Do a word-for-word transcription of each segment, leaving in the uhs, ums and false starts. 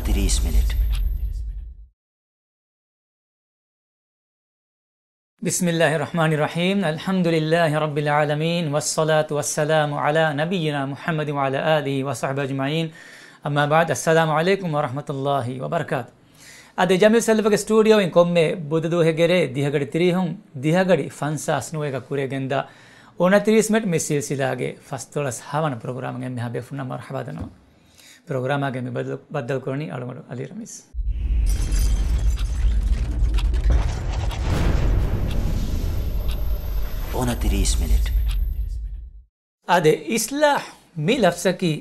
ތިރީސް މިނިޓް. بسم الله الرحمن الرحيم. الحمد لله رب العالمين، والصلاة والسلام على نبينا محمد وعلى آله وصحبه أجمعين. أما بعد، السلام عليكم ورحمة الله وبركاته. އަދި ޖަމީލް ސެލްވަގެ ސްޓޫޑިއޯއިން ކޮންމެ ބުދަ ދުވަހެއްގެ ރޭ ދިހަގަޑި ތިރީހުން ދިހަގަޑި ފަންސާސް ނުވައިގަ ކުރިއަށް ގެންދާ އޮނަތިރީސް މިނެޓް މި ސިލްސިލާގެ ފަސްދޮޅަސް ހަވަނަ ޕްރޮގްރާމަށް އެންމެހާ ބޭފުޅުންނަށް މަރުޙަބާ ދަންނަވަން. ޕްރޮގްރާމާގެ މި ބައްދަލު، ބައްދަލު ކުރަނީ އަޅުގަނޑު އަލީ ރަމީސް. އޮނަތިރީސް މިނިޓް. އާދެ، އިސްލާޙް މި ލަފްޒަކީ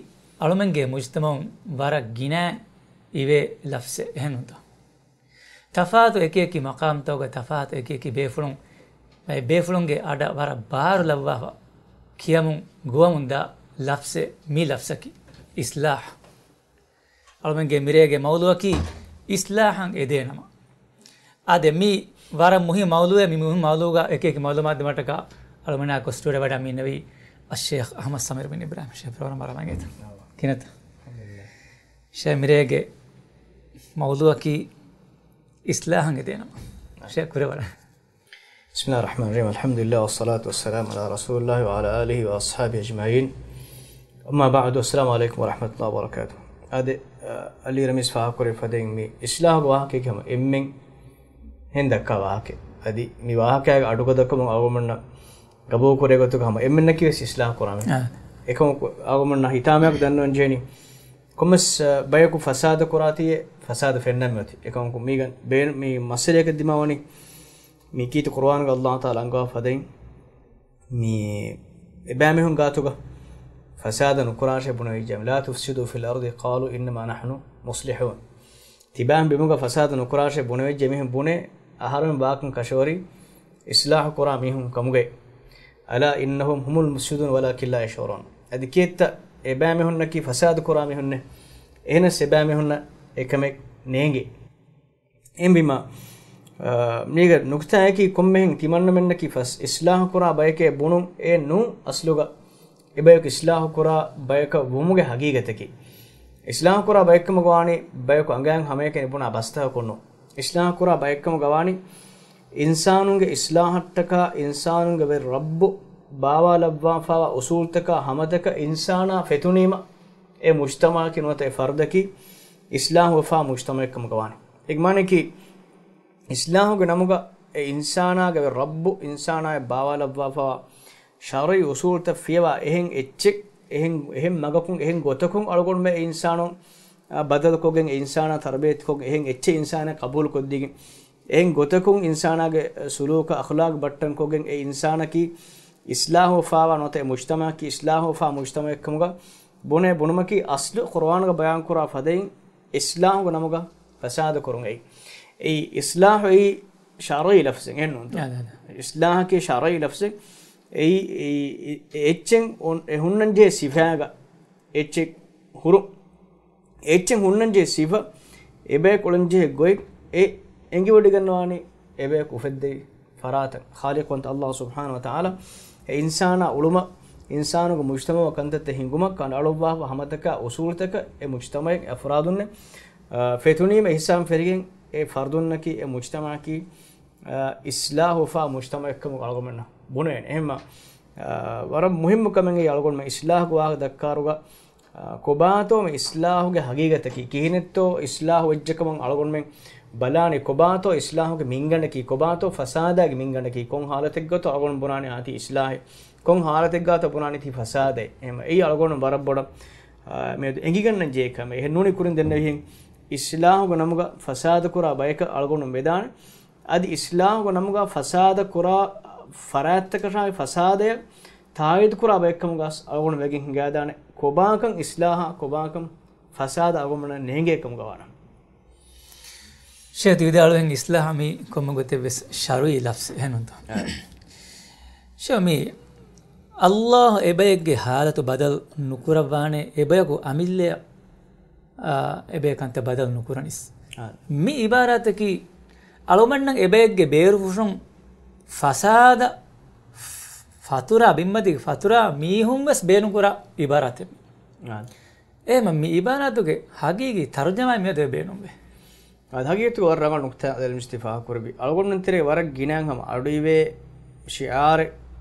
އަޅުމެންގެ މުޖްތަމަޢުން ވަރަށް ގިނައިން އިވޭ ލަފްޒެއް، އެހެންނުންތޯ؟ ތަފާތު އެކި އެކި މަޤާމްތަކުގަ ތަފާތު އެކި އެކި ބޭފުޅުން، އެ ބޭފުޅުންގެ އަޑަށް ވަރަށް ބާރު ލައްވާފަ ކިޔަމުން ގޮވަމުން ދާ ލަފްޒެއް މި ލަފްޒަކީ އިސްލާޙް. އަޅުމެންގެ މިރޭގެ މައުޟޫޢަކީ އިސްލާޙަށް އެދޭ ނަމަ. އާދެ، މި ވަރަށް މުހިންމު މައުޟޫޢެއް. މި މުހިންމު މައުޟޫޢުގަ އެކި އެކި މައުލޫމާތު ދިނުމަށްޓަކާ އަޅުމެންނާ އެކު ސްޓޫޑިއޯ ވަޑައި މި އިންނެވީ އައްޝޭޚް އަޙްމަދު ސަމީރު ބިން އިބްރާހިމް. ޝޭޚް ޕްރޮގްރާމަށް ރަނގަޅަށް އިނގޭތަ؟ ކިހިނެއްތަ؟ ޝޭޚް، މިރޭގެ މައުޟޫޢަކީ އިސްލާޙަށް އެދޭ ނަމަ. ޝޭޚް ކުރެވަރަ. بسم الله الرحمن الرحيم. الحمد لله والصلاة والسلام على رسول الله وعلى آله وأصحابه أجمعين. أما بعد، السلام عليكم ورحمة الله وبركاته. އާދެ، އަ، އަލީ ރަމީސް ފާހަގަކުރެއްވި ފަދައިން މި އިސްލާޙުގެ ވާހަކައަކީ ހަމަ އެންމެން ހެން ދައްކާ ވާހަކައެއް. އަދި މި ވާހަކައިގެ އަޑުގަދަކަމުން އަޅުގަނޑުމެންނަށް ގަބޫލު ކުރޭ ގޮތުގަ ހަމަ އެންމެންނަކީ ވެސް އިސްލާޙު ކުރާމެ. އާ. އެކަމަކު އަޅުގަނޑުމެންނަށް ހިތާމަޔަކު ދަންނަވަން ޖެހެނީ، ކޮންމެސް، އަ، ބަޔަކު ފަސާދަ ކުރާތީއޭ ފަސާދަ ފެންނަން މިއޮތީ. އެކަމަކު މީގަން ބޭނު-، މި މައްސަލަޔަކަށް ދިމާވަނީ މި ކީރިތި ޤުރުއާނުގަ ﷲ ތަޢާލާ އަންގަވާފަ ފަދައިން މި އެބައިމީހުން ގާތުގަ ފަސާދަ ނުކުރާށޭ ބުނެވިއްޖެ. لا تفسدوا في الأرض قالوا إنما نحن مصلحون. ތިބާމީހުން ބިމުގަ ފަސާދަ ނުކުރާށޭ ބުނެވިއްޖެ. އެމީހުން ބުނޭ އަހަރުމެން ވާކަން ކަށަވަރީ އިސްލާޙު ކުރާ މީހުން ކަމުގައި. ألا إنهم هم المفسدون ولكن لا يشعرون. އަދި ކިއެއްތަ އެބައިމީހުންނަކީ ފަސާދަ ކުރާ މީހުންނޭ. އެހެނަސް އެބައިމީހުންނަށް އެކަމެއް ނޭނގޭ. އެހެންވީމަ، އާ، މީގެ ނުކުތާއަކީ ކޮންމެހެން ތިމަންނަމެންނަކީ ފަސް އިސްލާޙު ކުރާ ބަޔެކޭ ބުނުން އެ ނޫން އަސްލުގަ އެބަޔަކު އިސްލާޙު ކުރާ ބަޔަކަށް ވުމުގެ ހަގީގަތަކީ. އިސްލާޙު ކުރާ ބައެއްކަމުގަ ވާނީ ބަޔަކު އަނގައިން ހަމައެކަނި ބުނާ ބަސްތަކަކުން ނޫން. އިސްލާޙު ކުރާ ބައެއްކަމުގަ ވާނީ އިންސާނުންގެ އިސްލާޙަށްޓަކާ އިންސާނުންގެ ވެރި ރައްބު ބާވާލައްވާފައިވާ އުސޫލުތަކާ ހަމަތަކަށް އިންސާނާ ފެތުނީމަ އެ މުޖްތަމަޢަކީ ނުވަތަ އެ ފަރުދަކީ އިސްލާޙުވެފާ މުޖްތަމަޢެއްކަމުގަ ވާނެ. އޭގެ މާނައަކީ، އިސްލާޙުގެ ނަމުގަ އެ އިންސާނާގެ ރައްބު އިންސާނާއަށް ބާވާލައްވާފައިވާ ޝަރުޢީ އުސޫލުތައް ފިޔަވާ އެހެން އެއްޗެއް، އެހެން، އެހެން މަގަކުން، އެހެން ގޮތަކުން އަޅުގަނޑުމެން އެ އިންސާނުން، އާ، ބަދަލުކޮށްގެން، އެ އިންސާނާ ތަރުބިޔަތުކޮށްގެން، އެހެން އެއްޗެއް އިންސާނާ ޤަބޫލުކޮށްދީގެން، އެހެން ގޮތަކުން އިންސާނާގެ ސުލޫކަށް އަޚްލާޤް ބައްޓަންކޮށްގެން އެ އިންސާނަކީ އިސްލާޙުވެފައިވާ ނުވަތަ އެ މުޖްތަމަޢަކީ އިސްލާޙުވެފާ މުޖްތަމަޢެއްކަމުގަ ބުނޭ ބުނުމަކީ އަސްލު ޤުރުއާނުގަ ބަޔާންކުރާ ފަދައިން އިސްލާޙުގެ ނަމުގަ ފަސާދަކުރުން އެއީ. އެއީ އިސްލާޙު އެއީ ޝަރުޢީ ލަފްޒެއް އެއްނޫންތޯ؟ އާ، އާ، އާ. އިސްލާޙަކީ ޝަރުޢީ ލަފްޒެއް. އެއީ، އެއީ، އެ، އެ އެއްޗެއް އޮން-، އެ ހުންނަންޖެހޭ ސިފައިގަ އެއްޗެއް ހުރު-، އެ އެއްޗެއް ހުންނަންޖެހޭ ސިފަ، އެބަޔަކު އުޅެންޖެހޭ ގޮތް، އެ އެނގިވޮޑިގަންނަވާނީ އެބަޔަކު އުފެއްދެވި ފަރާތަށް. ޚާލިޤުވަންތަ ﷲ ސުބްޙާނަހޫ ވަތަޢާލާ އެ އިންސާނާ އުޅުމަށް، އިންސާނުގެ މުޖްތަމަޢު ކަންތައްތައް ހިންގުމަށް ކަނޑައަޅުއްވާފަ ހަމަތަކާ އުސޫލުތަކަށް އެ މުޖްތަމަޢެއް އަފްރާދުންނެއް، އާ، ފެތުނީމަ އިހްސާން ފެށިގެން އެ ފަރުދުންނަކީ އެ މުޖްތަމަޢަކީ، އާ، އިސްލާޙުވެފާ މުޖްތަމަޢެއްކަމުގަ އަޅުގަނޑުމެންނަށް ބުނެވޭނެ. އެހެންމަ، އާ، ވަރަށް މުހިއްމު ކަމެއް އެއީ އަޅުގަނޑުމެން އިސްލާޙުގެ ވާހަކަ ދައްކާއިރުގަ، އާ، ކޮބާތޯ މި އިސްލާޙުގެ ހަގީގަތަކީ؟ ކިހިނެއްތޯ އިސްލާޙު ވެއްޖެކަމަށް އަޅުގަނޑުމެން ބަލާނީ؟ ކޮބާތޯ އިސްލާޙުގެ މިންގަނޑަކީ؟ ކޮބާތޯ ފަސާދާގެ މިންގަނޑަކީ؟ ކޮން ޙާލަތެއްގަތޯ އަޅުގަނޑު ބުނާނީ އާތީ އިސްލާޙޭ؟ ކޮން ޙާލަތެއްގަތޯ ބުނާނީ ތީ ފަސާދައޭ؟ އެހެންމަ އެއީ އަޅުގަނޑު ވަރަށް ބޮޑަށް، އާ، މިއަދު އެނގިގަންނަން ޖެހޭ ކަމެއް. އެހެން ނޫނީ ކުރިން ދެންނެވިހެން އިސްލާޙުގެ ނަމުގަ ފަސާދަކުރާ ބަޔަކަށް އަޅުގަނޑު ވެދާނެ. އަދި އިސްލާޙުގެ ނަމުގަ ފަސާދަ ކުރާ ފަރާތްތަކަށާއި ފަސާދަޔަށް ތާއީދު ކުރާ ބައެއްކަމުގަސް އަޅުގަނޑު ވެގެން ހިނގާދާނެ، ކޮބާކަން އިސްލާޙާ ކޮބާކަން ފަސާދަ އަޅުގަނޑުމެންނަށް ނޭނގޭ ކަމުގަ ވާނަމަ. ޝޭޚް ވިދާޅުވިހެން އިސްލާޙް މީ ކޮންމެ ގޮތެއް ވެސް ޝަރުޢީ ލަފްޒެއް އެހެންނޫންތޯ؟ އެ. ޝޭޚް މީ ﷲ އެބައެއްގެ ޙާލަތު ބަދަލު ނުކުރައްވާނެ، އެބަޔަކު އަމިއްލަޔަށް އާ، އެބަޔަކަށް ބަދަލު ނުކުރަނީސް. އާ. މި ޢިބާރާތަކީ، އަޅުގަނޑަށް އެބައެއްގެ ބޭރުފުށުން ފަސާދަ، ފަތުރާ، ބިންމަތީގެ ފަތުރާ މީހުން ވެސް ބޭނުންކުރާ ޢިބާރާތެއް. އާ. އެހެމަ މި އިބާރާތުގެ ހަގީގީ ތަރުޖަމާއެއް މިއަދު އެބޭނުންވޭ. އަދި ހަގީގަތުގަ ވަރަށް ރަނގަޅު ނުކުތާ އެލްމިސްތިފާ ކުރެއްވި. އަޅުގަނޑުމެން ތެރޭ ވަރަށް ގިނައިން ހަމަ އަޑުއިވޭ ޝިޢާރެއް.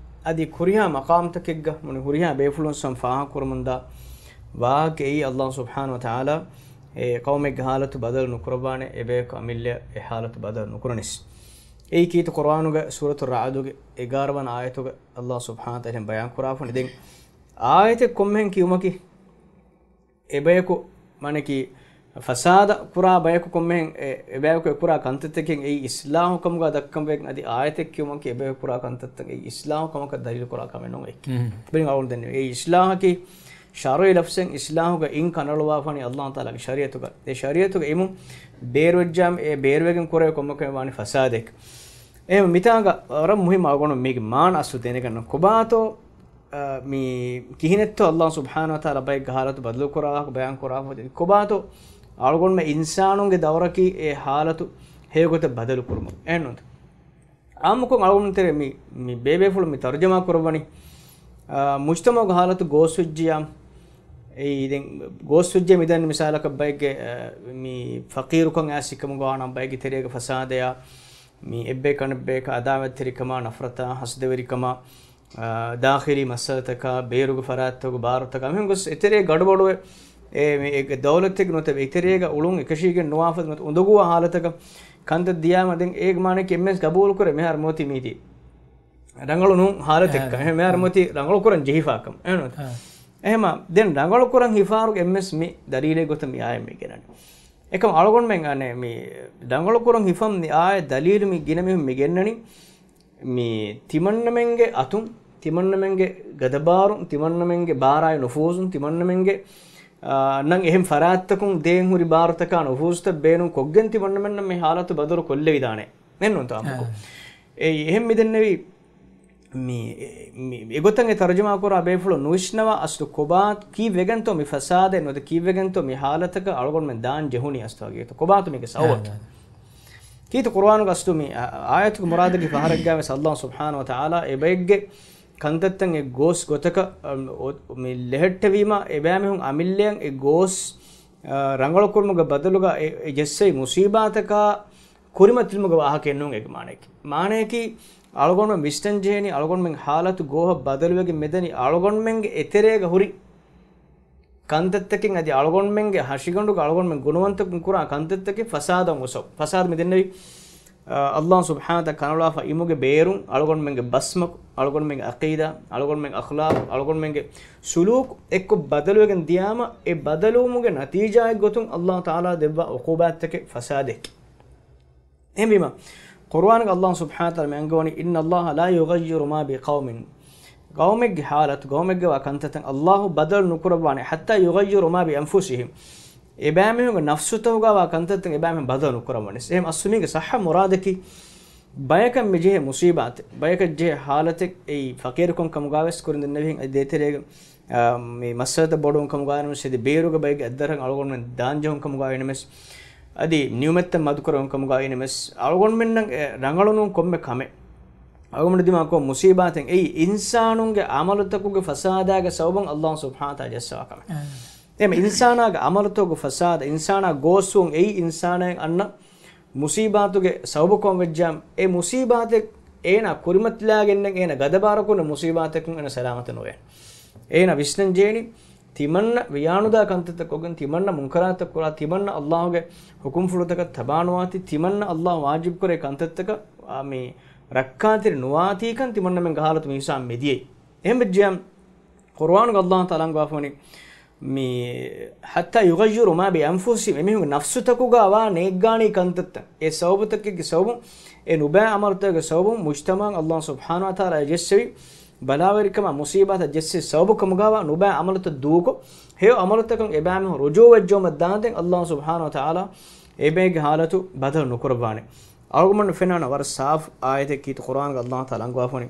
އަދި ކުރިހާ މަޤާމްތަކެއްގަ މުނި ހުރިހާ ބޭފުޅުން ސަމް ފާހަގަ ކުރަމުންދާ ވާހަކައީ، އައްލާހު ސުބްޙާނަހު ވަތަޢާލާ އެ ޤައުމެއްގެ ހާލަތު ބަދަލު ނުކުރައްވާނެ، އެބަޔަކު އަމިއްލަ އެ ހާލަތު ބަދަލު ނުކުރަނީސް. އެއީ ކީރިތި ޤުރުއާނުގެ ސޫރަތު ރަޢުދުގެ އެގާރަ ވަނަ އާޔަތުގަ އައްލާހު ސުބްޙާނަހު ވަތަޢާލާ ބަޔާން ކުރާފަނި. ދެން އާޔަތެއް ކޮންމެހެން ކިޔުމަކީ، އެބަޔަކު މާނަކީ ފަސާދަ ކުރާ ބަޔަކު ކޮންމެހެން އެ، އެބަޔަކު އެ ކުރާ ކަންތައްތަކެއް އެއީ އިސްލާހު ކަމުގަ ދައްކަންވެގެން އަދި އާޔަތެއް ކިޔުމަކީ އެބަޔަކު ކުރާ ކަންތައްތައް އެއީ އިސްލާހު ކަމަކަށް ދަލީލު ކުރާ ކަމެއް ނޫން އެއްކި. މް. ބެނި އަޅުން ދެން އެ އިސްލާހަކީ ޝަރުޢީ ލަފްޒެއް އިސްލާހުގަ އިން ކަނޑައަޅުވާފަނީ އައްލާހު ތަޢާލާގެ ޝަރީޢަތުގަ. އެ ޝަރީޢަތުގަ އިމުން ބޭރުވެއްޖާމެ އެ ބޭރުވެގެން ކުރެވޭ ކޮންމެ ކަމެއް ވާނީ ފަސާދައެއް. އެހެން މިތާނގަ ވަރަށް މުހިއްމު އަޅުގަނޑު މީގެ މާނަ އަސްލު ދެނެގަންނަން. ކޮބާތޯ އަ، މި ކިހިނެއްތޯ އައްލާހު ސުބްޙާނަހު ވަތަޢާލާ ބައެއްގެ ހާލަތު ބަދަލު ކުރާ ވާހަކަ ބަޔާން ކުރާފަ ކޮބާތޯ އަޅުގަނޑުމެން އިންސާނުންގެ ދައުރަކީ އެ ހާލަތު ހެޔޮގޮތަށް ބަދަލު ކުރުމުން. އެހެންނުންތަ؟ އާއްމުކޮށް އަޅުގަނޑު ތެރޭ މި، މި ބޭބޭފުޅުން މި ތަރުޖަމާ ކުރައްވަނީ، އަ، މުޖްތަމަޢުގެ ހާލަތު ގޯސްވެއްޖިޔާ، އެއީ ދެން ގޯސްވެއްޖެ މިދަނީ މިސާލަކަށް ބައެއްގެ، އަ، މި ފަޤީރުކަން އައިސް ކަމުގަ ވާނަމަ ބައެއްގެ ތެރޭގަ ފަސާދަޔާ، މި އެއްބަޔަކަށް އަނެއްބަޔަކަށް އަދާވަތްތެރިކަމާ، ނަފްރަތާ، ހަސަދަވެރިކަމާ، އާ، ދާޚިލީ މައްސަލަތަކާ، ބޭރުގެ ފަރާތްތަކުގެ ބާރުތަކާ، މިހެން ގޮސް އެތެރޭ ގަޑުބަޑުވެ، އެ، މި، އެ، ދައުލަތެއްގެ ނުވަތަ އެތެރޭގަ އުޅުން އެކަށީގެން ނުވާފަ ނުވަތަ އުނދަގޫވާ ހާލަތަކަށް ކަންތައް ދިޔާމަ ދެން އޭގެ މާނައަކީ އެންމެން ގަބޫލުކުރޭ މިހާރު މިއޮތީ މީތި ރަނގަޅު ނޫން ހާލަތެއްކަން. އާ، އެހެން މިހާރު އާ. މިއޮތީ ރަނގަޅުކުރަން ޖެހިފާކަން. އެހެން ނުވަތަ؟ އާ. އެހެމަ ދެން ރަނގަޅުކުރަން ހިފާރުގެ އެންމެން މި ދަލީލެއް ގޮތަށް މި އާޔަތް މި ގެނަނީ. އެކަމް އަޅުގަނޑުމެން އަނެއް މި ރަނގަޅުކުރަން ހިފަން މި އާޔަތް ދަލީލު މި ގިނަ މީހުން މި ގެންނަނީ. މި ތިމަންނަމެންގެ އަތުން، ތިމަންނަމެންގެ ގަދަބާރުން، ތިމަންނަމެންގެ ބާރާއި ނުފޫޒުން، ތިމަންނަމެންގެ، އާ، ނަން އެހެން ފަރާތްތަކުން ދޭން ހުރި ބާރުތަކާ ނުފޫޒުތައް ބޭނުން ކޮށްގެން ތިމަންނަމެންނަށް މި ހާލަތު ބަދަލު ކޮށްލެވިދާނެ. އެންނުންތާ އާ. އެ އެހެން މި ދެންނެވި މި، މި، އެގޮތަށް އެ ތަރުޖަމާ ކުރާ ބޭފުޅުން ނުވިސްނަވާ އަސްލު ކޮބާ ކީއްވެގެންތޯ މި ފަސާދައެއް ނުވަތަ ކީއްވެގެންތޯ މި ހާލަތަކަށް އަޅުގަނޑުމެން ދާން ޖެހުނީ އަސްލު ހަގީގަތަށް ކޮބާތޯ މީގެ ސަބަބަކީ. އާ، އާ. ކީރިތި ޤުރުއާނުގެ އަސްލު މި އާ، އާޔަތުގެ މުރާދަކީ ފަހަރެއްގައި ވެސް އައްލާހު ސުބްޙާނަހު ވަތަޢާލާ އެބައެއްގެ ކަންތައްތައް އެ ގޯސް ގޮތަކަށް، އަ، އޮ، މި ލެހެއްޓެވީމަ އެބައިމީހުން އަމިއްލައަށް އެ ގޯސް، އަ، ރަނގަޅުކުރުމުގެ ބަދަލުގަ އެ، އެ ޖެއްސެވި މުސީބާތަކާ ކުރިމަތިލުމުގެ ވާހަކައެއް ނޫން އޭގެ މާނައަކީ. މާނައަކީ، އަޅުގަނޑުމެން ވިސްނަން ޖެހޭނީ، އަޅުގަނޑުމެން ހާލަތު ގޯހަށް ބަދަލުވެގެން މިދަނީ، އަޅުގަނޑުމެންގެ އެތެރޭގަ ހުރި ކަންތައްތަކެއް އަދި އަޅުގަނޑުމެންގެ ހަށިގަނޑުގަ އަޅުގަނޑުމެން ގުނަވަންތަކުން ކުރާ ކަންތައްތަކެއް ފަސާދަ އޮން އޮސޯ. ފަސާދަ މިދެންނެވި، އަ، އައްލާހު ސުބްޙާނަހު ވަތަޢާލާ ކަނުޅާފަ އިމުގެ ބޭރުން އަޅުގަނޑުމެންގެ ބަސްމަކު، އަޅުގަނޑުމެންގެ އަޤީދާ، އަޅުގަނޑުމެންގެ އަޚްލާޤު، އަޅުގަނޑުމެންގެ ސުލޫކު އެއްކޮށް ބަދަލުވެގެން ދިޔާމަ، އެ ބަދަލުވުމުގެ ނަތީޖާއެއް ގޮތުން އައްލާހު ތަޢާލާ ދެއްވާ ޢުޤޫބާތްތަކެއް ފަސާދައެކޭ. އެހެންވީމަ، ޤުރުއާނުގަ އައްލާހު ސުބްޙާނަހު ވަތަޢާލާ މި އަންގަވަނީ، إن الله لا يغير ما بقوم. ޤައުމެއްގެ ޙާލަތު، ޤައުމެއްގަ ވާ ކަންތައްތައް އައްލާހު ބަދަލު ނުކުރައްވާނެ، حتى يغيروا ما بأنفسهم. އެބައިމީހުންގެ ނަފްސުތަކުގަ ވާ ކަންތައްތައް އެބައިމީހުން ބަދަލު ނުކުރައްވަނީސް. އެހެން އަސްލު މީގެ ޞައްޙަ މުރާދަކީ، ބަޔަކަށް މި ޖެހޭ މުޞީބާތެއް، ބަޔަކަށް ޖެހޭ ޙާލަތެއް، އެއީ ފަޤީރުކަން ކަމުގަ ވެސް ކުރިން ދެންނެވިހެން އަދި ދޭތެރޭގެ އާ، މި މައްސަލަތައް ބޮޑުވުން ކަމުގައި ނަމަވެސް، އަދި ބޭރުގެ ބައެއްގެ އަތްދަށް އަޅުގަނޑުމެން ދާންޖެހުން ކަމުގައި ނަމަވެސް، އަދި ނިޢުމަތްތައް މަދުކުރެވުން ކަމުގައި ނަމަވެސް، އަޅުގަނޑުމެންނަށް އެ ރަނގަޅުނޫން ކޮންމެ ކަމެއް. އަޅުގަނޑު ދިމާކޮށް މުޞީބާތެއް އެއީ އިންސާނުންގެ ޢަމަލުތަކުގެ ފަސާދާގެ ސަބަބުން އައްލާހު ސުބްޙާނަހު ވަތަޢާލާ ޖައްސަވާ ކަމެއް. އާ. އެހެން އިންސާނާގެ ޢަމަލުތަކުގެ ފަސާދަ، އިންސާނާ ގޯސްވުން އެއީ އިންސާނާއަށް އަންނަ މުޞީބާތުގެ ސަބަބުކަމަށް ވެއްޖާ، އެ މުޞީބާތެއް އޭނާ ކުރިމަތިލާގެންނެއް އޭނާ ގަދަބާރުކުރުން މުޞީބާތެއްކުން އޭނާ ސަލާމަތެއް ނުވޭ. އޭނާ ވިސްނަން ޖެހޭނީ، ތިމަންނަ ވިޔާނުދާ ކަންތައްތައް ކޮށްގެން، ތިމަންނަ މުންކަރާތައް ކުރާ، ތިމަންނަ އައްލާހުގެ ޙުކުމްފުޅުތަކަށް ތަބާނުވާތީ، ތިމަންނަ އައްލާހު ވާޖިބުކުރޭ ކަންތައްތަކަށް، އާ، މި ރައްކާތެރި ނުވާތީކަން ތިމަންނަމެންގެ ޙާލަތު މި ހިސާބުން މިދިޔައީ. އެހެން ވެއްޖެޔާ، ޤުރުއާނުގަ އައްލާހު ތަޢާލާ އަންގަވާފަވަނީ، މި، حتى يغيروا ما بأنفسهم، އެމީހުންގެ ނަފްސުތަކުގަ ވާ ނޭއްގާނީ ކަންތައްތައް، އެ ސަބަބުތަކެއްގެ ސަބަބުން، އެ ނުބައި ޢަމަލުތަކުގެ ސަބަބުން، މުޖްތަމަޢަށް އައްލާހު ސުބްޙާނަހު ވަތަޢާލާ ޖެއްސެވި ބަލާވެރިކަމާ މުޞީބާތައް ޖެއްސެވި ސަބަބު ކަމުގައިވާ ނުބައި ޢަމަލުތައް ދޫކޮށް، ހެޔޮ ޢަމަލުތަކަށް އެބައިމީހުން ރުޖޫޢަވެއްޖައުމަށް ދާންދެން އައްލާހު ސުބްޙާނަހު ވަތަޢާލާ އެބައެއްގެ ޙާލަތު ބަދަލު ނުކުރައްވާނެ. އަޅުގަނޑު ފެންނާނެ ވަރަށް ސާފު އާޔަތެއް ކީރިތި ޤުރުއާނުގަ އައްލާހު ތަޢާލާ އަންގަވާފަވަނީ،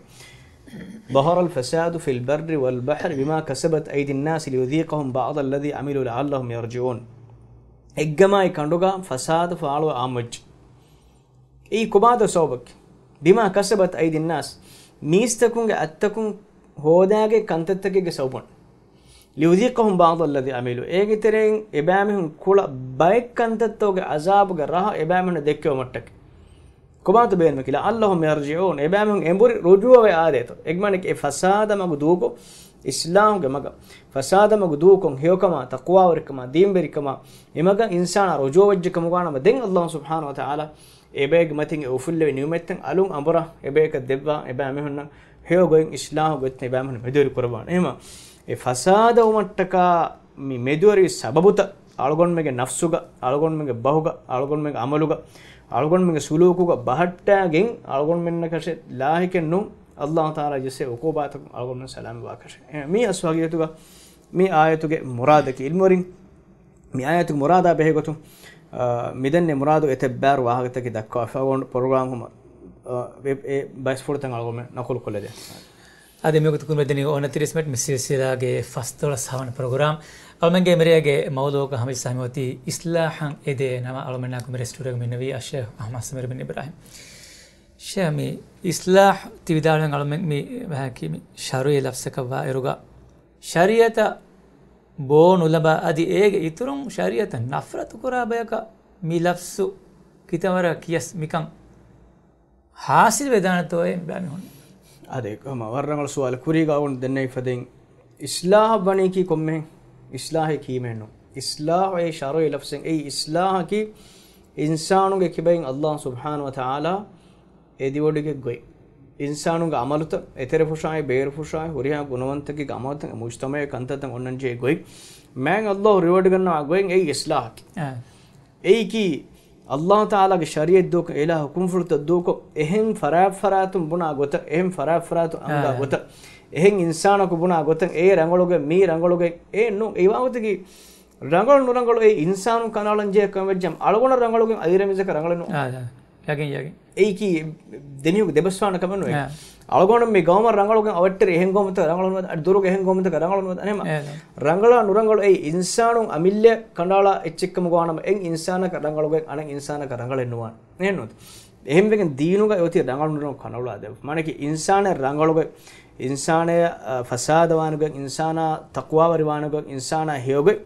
ظهر الفساد في البر والبحر بما كسبت أيدي الناس ليذيقهم بعض الذي عملوا لعلهم يرجعون. އެއްގަމާއި ކަނޑުގަ ފަސާދަ ފާޅުވެ އާންމުވެއްޖެ. އެއީ ކޮބާތޯ ސަބަބަކީ؟ بما كسبت أيدي الناس، މީސްތަކުންގެ އަތްތަކުން ހޯދާގެ ކަންތައްތަކެއްގެ ސަބަބުން. ليذيقهم بعض الذي عملوا. އޭގެ ތެރެއިން އެބައިމީހުން ކުޅަ ބައެއް ކަންތައްތަކުގެ ޢަޒާބުގެ ރަހަ އެބައިމީހުންނަށް ދެއްކެވުމަށްޓަކައި. ކޮބާތޯ ބޭނުމަކީ؟ لعلهم يرجعون. އެބައިމީހުން އެނބުރި ރުޖޫޢަވެ އާދޭތޯ. އެގެ މާނައަކީ އެ ފަސާދަ މަގު ދޫކޮށް، އިޞްލާޙުގެ މަގަށް، ފަސާދަ މަގު ދޫކޮށް، ހެޔޮކަމާ، ތަޤްވާވެރިކަމާ، ދީންވެރިކަމާ، އެމަގަށް އިންސާނާ ރުޖޫޢަވެއްޖެ ކަމުގާ ނަމަ، ދެން ﷲ ސުބްޙާނަހޫ ވަތަޢާލާ އެބައެއްގެ މަތިން އެ އުފުއްލެވި ނިޢުމަތްތައް އަލުން އަނބުރާ އެބަޔަކަށް ދެއްވާ، އެބައިމީހުންނަށް ހެޔޮ ގޮތް އިޞްލާޙު ގޮތް އެބައިމީހުން މެދުވެރި ކުރައްވާނެ. އެހެމަ އެ ފަސާދަވުމަށްޓަކާ މި މެދުވެރި ސަބަބުތައް އަޅުގަނޑުމެންގެ ނަފްސުގަ، އަޅުގަނޑުމެންގެ ބަހުގަ، އަޅުގަނޑުމެންގެ އަމަލުގަ، އަޅުގަނޑުމެންގެ ސުލޫކުގަ ބަހައްޓާގެން އަޅުގަނޑުމެންނަކަށެއް ލާހިކެއް ނޫން، ﷲ ތަޢާލާ ޖެއްސޭ ޢުޤޫބާތަކުން އަޅުގަނޑުމެން ސަލާމަތްވާކަށެއް. އެ، މީ އަސްލު ހަގީގަތުގަ މި އާޔަތުގެ މުރާދަކީ ޢިލްމުވެރިން މި އާޔަތުގެ މުރާދާ ބެހޭގޮތުން، އާ، މިދެންނެވި މުރާދު އެތައް ބާރު ވާހަކަތަކެއް ދައްކަވާފަ އޮން ޕްރޮގްރާމް ހަމަ، އާ، އެ، އެ ބައެއް ފުރަތަމަ އަޅުގަނޑުމެން ނަޤުލު ކޮށްލަދޭ. އަދި މިވަގުތު ކުރިމަތިލީ އޮނަތިރީސް މިނެޓް މި ސިލްސިލާގެ ފަސްދޮޅަސް ހަވަނަ ޕްރޮގްރާމް. އަޅުމެންގެ މިރޭގެ މައުޟޫޢަކަށް ހަމަޖައްސާ މިއޮތީ އިޞްލާޙަށް އެދޭ ނަމަ. އަޅުމެންނާ ކުރިމަތިލީ ސްޓޫޑިއޯގަ މި އިންނެވީ އައްޝައިޚް އަޙްމަދު ސަމީރު ބިން އިބްރާހިމް. ޝޭޚް، މި އިޞްލާޙް ތި ވިދާޅުވެން އަޅުމެން މި ވަހަކީ މި ޝަރުޢީ ލަފްޒަކަށްވާ އިރުގަ ޝަރީޢަތަށް ބޯ ނުލަބާ އަދި އޭގެ އިތުރުން ޝަރީޢަތަށް ނަފްރަތު ކުރާ ބަޔަކަށް މި ލަފްޒު ކިތަންވަރަކަށް ކިޔަސް މިކަން ޙާޞިލް ވެދާނެތޯއޭ ބައިމީހުން؟ އާދެ، ހަމަ ވަރަށް ރަނގަޅު ސުވާލެއް. ކުރީގަ އަޅުގަނޑު ދެންނެވި ފަދައިން އިޞްލާޙަށް ވަނީކީ ކޮންމެހެން؟ އިޞްލާޙަކީ ކީމެހެންނު. އިޞްލާޙު އެއީ ޝަރުޢީ ލަފްޒެއް. އެއީ އިޞްލާޙަކީ އިންސާނުގެ ކިބައިން ﷲ ސުބްޙާނަހޫ ވަތަޢާލާ އެދިވޮޑިގެ ގޮތް، އިންސާނުންގެ އަމަލުތައް، އެތެރެފުށާއި ބޭރުފުށާއި ހުރިހާ ގުނަވަންތަކެއްގެ އަމަލުތައް، މުޖްތަމަޢުގެ ކަންތައްތައް އޮންނަންޖެހޭ ގޮތް، މާތް ﷲ ރިވާޑް ގަންނަވާ ގޮތް އެއީ އިޞްލާޙަކީ. އާ. އެއީކީ، ﷲ ތަޢާލާގެ ޝަރީޢަތް ދޫކޮށް، އިލާހު ޙުކުމްފުޅުތައް ދޫކޮށް، އެހެން ފަރާތްފަރާތުން ބުނާ ގޮތަށް، އެހެން ފަރާތްފަރާތުން އަންގާ އާ. ގޮތަށް، އެހެން އިންސާނަކު ބުނާ ގޮތަށް، އޭ ރަނގަޅުގޮތް، މީ ރަނގަޅުގޮތް، އެ ނޫން. އެ ވާގޮތަކީ، ރަނގަޅު ނުރަނގަޅު އެ އިންސާނުން ކަނޑައަޅަންޖެހޭ ކަމެއް ވެއްޖެ އަޅުގަނޑަށް ރަނގަޅުގެން އަދި ރަމީޒަކަށް ރަނގަޅެއް ނޫން. އާ، އާ. ޔަގީން، ޔަގީން. އެއީކީ ދެމީހުންގެ ދެބަސްވާނެ ކަމެއް ނުވޭ. އާ. އަޅުގަނޑު މި ގައުމަށް ރަނގަޅުގެން އަވަށްޓެރި އެހެން ގައުމުތަކަށް ރަނގަޅު ނުވޭ، އަދި ދުރުގެ އެހެން ގައުމުތަކަށް ރަނގަޅު ނުވޭ. އެހެމަ އާ. ރަނގަޅާ ނުރަނގަޅު އެއީ އިންސާނުން އަމިއްލަ ކަނޑައަޅާ އެއްޗެއްކަމުގަ ވާނަމަ އެއް އިންސާނަކަށް ރަނގަޅުގެ އަނެއް އިންސާނަކަށް ރަނގަޅެއް ނުވާނެ. އެހެންނުވަތަ. އެހެންވެގެން ދީނުގަ އޮތީ ރަނގަޅު ނުރަނގަޅު ކަނޑައަޅާ ދެއްވުން. މާނައަކީ އިންސާނާ ރަނގަޅުގެ، އިންސާނާ، އަ، ފަސާދަވާނެގޮތް، އިންސާނާ ތަޤްވާވެރިވާނެގޮތް، އިންސާނާ ހެޔޮގޮތް،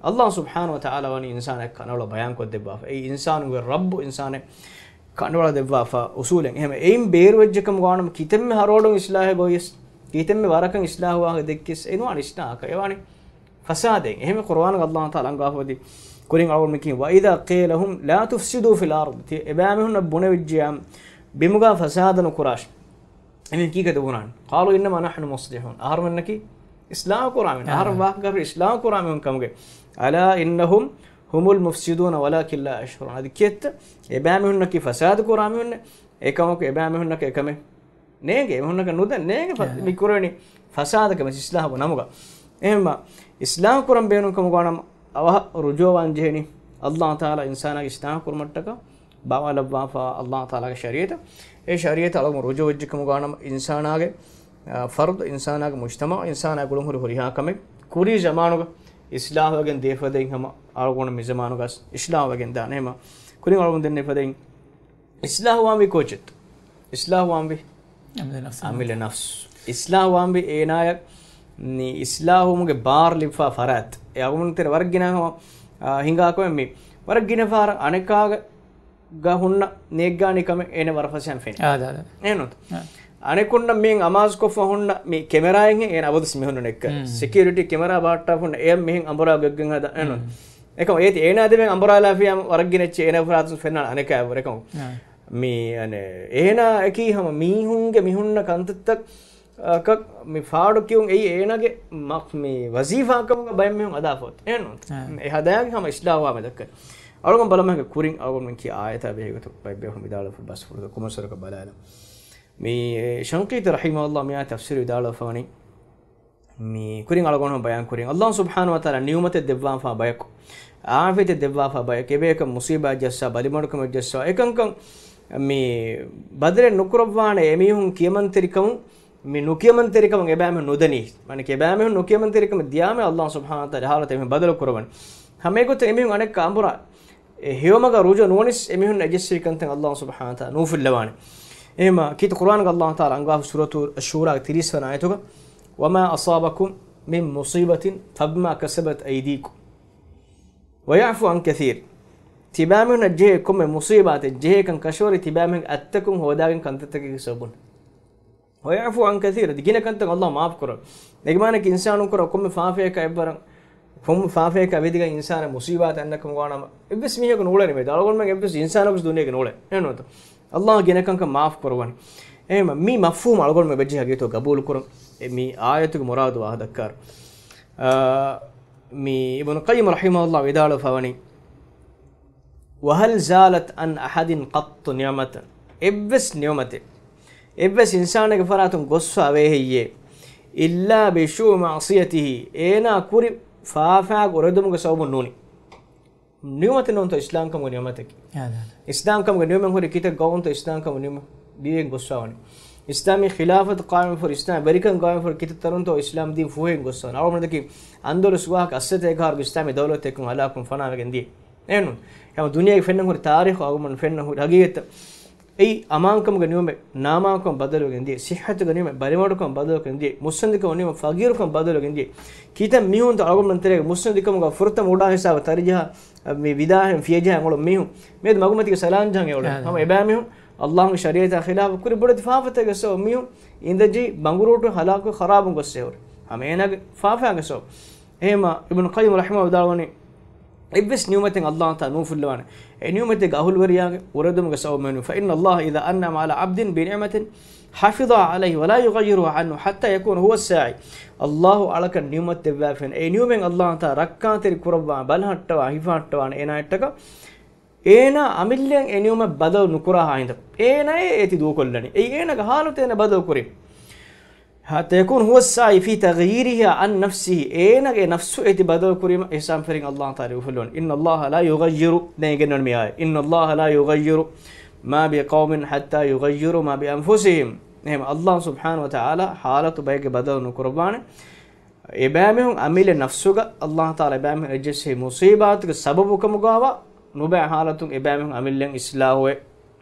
ﷲ ސުބްޙާނަހޫ ވަތަޢާލާ ވަނީ އިންސާނާ ކަނޑައަޅާ ބަޔާންކޮށްދެއްވާފަ. އެއީ އިންސާނުގެ ރައްބު އިންސާނެއް ކަނޑައަޅާ ދެއްވާފަ އުޞޫލެއް. އެހެމަ އެއިން ބޭރުވެއްޖެކަމުގަ ވާނަމަ ކިތަންމެ ހަރޯޑުން އިޞްލާޙެއް ގޮވިޔަސް، ކިތަންމެ ވަރަކަށް އިޞްލާޙު ވާހަކަ ދެއްކިޔަސް، އެ ނުވާނެ އިޞްލާޙަކަށް. އެ ވާނީ ފަސާދެއް. އެހެމަ ޤުރުއާނުގަ ﷲ ތަޢާލާ އަންގާފަ އޮތީ ކުރިން އަޅުގަނޑު މިކީ، وَإِذَا قِيلَ لَهُمْ لَا تُفْسِدُوا فِي الْأَرْضِ. ތި އެބައިމީހުންނަށް ބުނެވިއްޖެޔާ ބިމުގަ ފަސާދަ ނުކުރާށޭ. އެމީހުން ކީކޭތޯ ބުނާނީ؟ قَالُوا إِنَّمَا نَحْنُ مُصْلِحُونَ. އަހަރުމެންނަކީ އިޞްލާޙު ކުރާ މީހުން. އަހަރު އާ. ވާހަކަ ކުރީ އިޞްލާޙު ކުރާ މީހުން ކަމުގެ. أَلَا إِنَّهُمْ هُمُ الْمُفْسِدُونَ وَلَٰكِنْ لَا يَشْعُرُونَ. އަދި ކިއެއްތަ؟ އެބައިމީހުންނަކީ ފަސާދަ ކުރާ މީހުންނޭ. އެކަމަކު އެބައިމީހުންނަކަށް އެކަމެއް ނޭނގެ. އެމީހުންނަކަށް ނުދަން ނޭނގެ. ފަ-، އާ. މި ކުރެވެނީ ފަސާދަ ކަމެއް އިޞްލާޙު ނަމުގަ. އެހެންމަ އިޞްލާޙު ކުރަން ބޭނުން ކަމުގަ ވާނަމަ އަވަހަށް ރުޖޫޢަވާން ޖެހެނީ. ﷲ ތަޢާލާ އިންސާނާގެ އިޞްލާޙު ކުރުމަށްޓަކާ ބާވާލައްވާފަ ﷲ ތަޢާލާގެ ޝަރީޢަތަށް. އެ ޝަރީޢަތަށް އަޅުގަނޑު ރުޖޫޢަވެއްޖެ ކަމުގަ ވާނަމަ އިންސާނާގެ، އާ، ފަރުޟު، އިންސާނާގެ މުޖްތަމަޢު، އިންސާނާ ގުޅުންހުރި ހުރިހާ ކަމެއް ކުރީ ޒަމާނުގަ އިޞްލާޙުވެގެން ދިޔަފަދައިން ހަމަ އަޅުގަނޑު މި ޒަމާނުގަސް އިޞްލާޙުވެގެން ދާނެ. އެހެމަ ކުރިން އަޅުގަނޑު ދެންނެވިފަދައިން އިޞްލާޙުވާންވީ ކޯޗެއްތަ؟ އިޞްލާޙުވާންވީ އަމިއްލަ ނަފްސު. އަމިއްލަ ނަފްސު. އިޞްލާޙުވާންވީ އޭނާޔަށް މި އިޞްލާޙުވުމުގެ ބާރު ލިބިފާ ފަރާތް. އެ އަޅުގަނޑު ތެރެ ވަރަށް ގިނަ ހަމަ، އާ، ހިނގާކަމެއް މި. ވަރަށް ގިނަ ފަހަރަށް އަނެކާގަ ހުންނަ ނޭއްގާނީ ކަމެއް އޭނަ ވަރަށް ފަސޭހައިން ފެނޭ. އާ، ދާ، ދާ. އެހެންނުތަ؟ އާ. އަނެކުންނަށް މިހެން އަމާޒުކޮށްފަ ހުންނަ މި ކެމެރާއެއްހެން އޭނަ އަބަދުސް މިހުންނަ ނެއްކަ. މް. ސެކިއުރިޓީ ކެމެރާ ބަހައްޓާފަ ހުންނަ އެ މިހެން އަނބުރާ ގޮތްގެން ހަދާ. އެހެންނުތަ؟ މް. އެކަމަ އޭތި އޭނާ ދެމެން އަނބުރާލާފިޔާ ވަރަށް ގިނަ އެއްޗެއް އޭނާ ފަރާތުން ފެންނާނެ އަނެކާ ވަރަކަށް. އާ. މި އަނެ، އޭނާ އެކީ ހަމަ މީހުންގެ މިހުންނަ ކަންތައްތައް، އަކަށް މި ފާޑު ކިޔުން އެއީ އޭނާގެ މަ-، މި ވަޒީފާ ކަމުގަ ބައެއް މީހުން އަދާފަ އޮތް. އެހެންނު؟ އާ. އެ ހަދާގެ ހަމަ އިޞްލާޙުވާ މެދަކަށް. އަޅުގަނޑު ބަލަމާގެ ކުރިން އަޅުގަނޑު މި ކިޔާ އާޔަތާ ބެހޭގޮތު ބައެއް ބޭފުޅުން ވިދާޅުވެފަ ބަސްފުޅުތައް ކޮމެންޓްސް ވަރަކަށް ބަލާލަން. މި ޝަންޤީޠީ ރަޙިމަހުﷲ މިއާ ތަފްސީރު ވިދާޅުވެފަވަނީ. މި ކުރިން އަޅުގަނޑު ބަޔާން ކުރިން، ﷲ ސުބްޙާނަހޫ ވަތަޢާލާ ނިޢުމަތެއް ދެއްވާފާ ބަޔަކު، ޢާފިޔަތެއް ދެއްވާފާ ބަޔަކު، އެބަޔަކަށް މުޞީބާތް ޖައްސާ، ބަލިމަޑުކަމެއް ޖައްސާ، އެކަންކަން މި ބަދަލެއް ނުކުރައްވާނެ އެމީހުން ކިޔަމަންތެރިކަމުން، މި ނުކިޔަމަންތެރިކަމަށް އެބައިމީހުން ނުދަނީ. މާނައަކީ އެބައިމީހުން ނުކިޔަމަންތެރިކަމެއް ދިޔާމެ ﷲ ސުބްޙާނަހޫ ވަތަޢާލާ ޖަހާލަތަ އެމީހުން ބަދަލު ކުރައްވަނީ. ހަމަ އެގޮތަށް އެމީހުން އަނެއްކާ އަނބުރާ އެ ހެޔޮމަގަށް ރުޖޫޢަ ނުވަނިސް އެމީހުން އެޖެއްސެވި ކަންތައް ﷲ ސުބްޙާނަހޫ ވަތަޢާލާ ނޫފުއްލަވާނެ. އެހެމަ ކީރިތި ޤުރްއާނުގަ ﷲ ތަޢާލާ އަންގާފަ ސޫރަތު ޝޫރާގެ ތިރީސް ވަނަ އާޔަތުގަ، وما أصابكم من مصيبة فبما كسبت أيديكم ويعفو عن كثير. ތިބާމީހުންނަށް ޖެހޭ ކޮންމެ މުޞީބާތެއް ޖެހޭކަން ކަށަވަރި ތިބާމީހުން އަތްތަކުން ހޯދާގެން ކަންތައްތަކެއްގެ ސަބަބުން. ويعفو عن كثير، އަދި ގިނަ ކަންތައް އައްލާހު މާފު ކުރަން. އެގެ މާނައަކީ އިންސާނުން ކުރާ ކޮންމެ ފާފައަކަށް އެއްވަރަށް، ކޮންމެ ފާފައަކަށް ވެދިގެން އިންސާނަށް މުޞީބާތެއް އަންނަކަމުގަ ވާނަމަ، އެއްވެސް މީހަކު ނޫޅެނީ މެދު. އަޅުގަނޑުމެން އެއްވެސް އިންސާނަކު ދުނިޔޭގަ ނޫޅެ. އެހެންނޫންތަ؟ އައްލާހު ގިނަ ކަންކަން މާފު ކުރައްވަނީ. އެހެންމަ މި މަފްހޫމު އަޅުގަނޑުމެން ވެއްޖެ ހަގީގަތުގަ ގަބޫލު ކުރަން. އެ މި އާޔަތުގެ މުރާދު ވާހަކަ ދައްކާރު. އާ، މި އިބްނު ޤައްޔިމް ރަޙިމަހުﷲ ވިދާޅުވެފަވަނީ، وهل زالت عن أحد قط نعمة، އެއްވެސް ނިޢުމަތެއް، އެއްވެސް އިންސާނެއްގެ ފަރާތުން ގޮސްފަ ވޭ ހެއްޔޭ؟ إلا بشؤم معصيته، އޭނާ ކުރި ފާފާގެ އުރެދުމުގެ ސަބަބުން ނޫނީ. ނިޢުމަތެއް ނޫންތޯ އިސްލާމްކަމުގެ ނިޢުމަތަކީ؟ އާދާ. އިސްލާމްކަމުގެ ނިޢުމަތް ހުރި ކިތައް ގައުމުންތޯ އިސްލާމްކަމުގެ ނިޢުމަތް ދީގެން ގޮސްފަވަނީ؟ އިސްލާމީ ޚިލާފަތު ޤާއިމްފުރި، އިސްލާމް ވެރިކަން ޤާއިމްފުރި ކިތައް ތަނުންތޯ އިސްލާމް ދީން ފުހެގެން ގޮސްފަވަނީ؟ އަޅުގަނޑުމެން ދައްކީ އަންދަލުސް ވާހަކަ އައްސަތޭކަ އަހަރުގެ އިސްލާމީ ދައުލަތެއްކަން ހަލާކުވެ ފަނާވެގެން ދިޔަ. އެހެންނޫން. ހަމަ ދުނިޔޭގެ ފެންނަން ހުރި ތާރީޚު އަޅުގަނޑު ފެންނަން ހުރި ހަގީގަތްތައް. އެއީ އަމާންކަމުގެ ނިޢުމަތް ނާމާންކަމަށް ބަދަލުވެގެން ދިޔަ، ޞިއްޙަތުގެ ނިޢުމަތް ބަލިމަޑުކަމަށް ބަދަލުވެގެން ދިޔަ، މުއްސަނދިކަމުގެ ނިޢުމަތް ފަގީރުކަމަށް ބަދަލުވެގެން ދިޔަ. ކިތައް މީހުންތޯ އަޅުގަނޑުމެން ތެރޭގަ މުއްސަނދިކަމުގަ ފުރަތަމަ އުޑާ ހިސާބަށް ތަރިޖަހާ، މި ވިދާހެން ފިޔަޖަހަން އުޅުނު މީހުން. މިއަދު މަގުމަތީގަ ސަލާން ޖަހަން އެ އުޅެނީ. އާ. ހަމަ އެބައިމީހުން އައްލާހުގެ ޝަރީޢަތާ ޚިލާފަށް ކުރި ބޮޑެތި ފާފަތަކެއް ސަބަބުން މީހުން އިނދެޖެހި ބަނގުރޫޓު ހަލާކު ޚަރާބުން ގޮއްސަ އެ އުޅެނީ. ހަމަ އޭނާގެ ފާފާގެ ސަބަބުން. އެހެންމަ އިބްނު ޤައްޔިމް ރަޙިމަހު ވިދާޅުވަނީ، އެއްވެސް ނިޢުމަތެއް އައްލާހު ތާ ނޫފުއްލަވާނެ. އެ ނިޢުމަތެއްގެ އަހުލުވެރިޔާގެ އުރެދުމުގެ ސަބަބުން ވެނު. فإن الله إذا أنعم على عبد بنعمة حفظها عليه ولا يغيرها عنه حتى يكون هو الساعي. އައްލާހު އަޅަކަށް ނިޢުމަތް ދެއްވާފިން، އެ ނިޢުމަތް އައްލާހު ތާ ރައްކާތެރި ކުރައްވާ، ބަލަހައްޓަވާ، ހިފަހައްޓަވާނެ އޭނާއަށްޓަކާ، އޭނާ އަމިއްލައަށް އެ ނިޢުމަތް ބަދަލު ނުކުރާހާ ހިނދު. އޭނާއޭ އޭތި ދޫކޮށްލަނީ. އެއީ އޭނާގެ ޙާލަތު އޭނާ ބަދަލު ކުރީ. حتى يكون هو الساعي في تغييرها عن نفسه. އޭނާގެ ނަފްސު އޭތި ބަދަލު ކުރީމަ އިޙްސާން ފެރިން އައްލާހު ތާ ނޫފުއްލަވަނީ. إن الله لا يغير، ދެން އެނގެންނަން މި އާޔަތް. إن الله لا يغير ما بقوم حتى يغيروا ما بأنفسهم. އެހެން އައްލާހު ސުބްޙާނަހު ވަތަޢާލާ ޙާލަތު ބައެއްގެ ބަދަލު ނުކުރައްވާނެ. އެބައިމީހުން އަމިއްލަ ނަފްސުގަ އައްލާހު ތާލާ އެބައިމީހުން އެއްޖެއްސެހި މުޞީބާތުގެ ސަބަބުކަމުގަވާ ނުބައި ޙާލަތުން އެބައިމީހުން އަމިއްލައަށް އިޞްލާޙުވެ،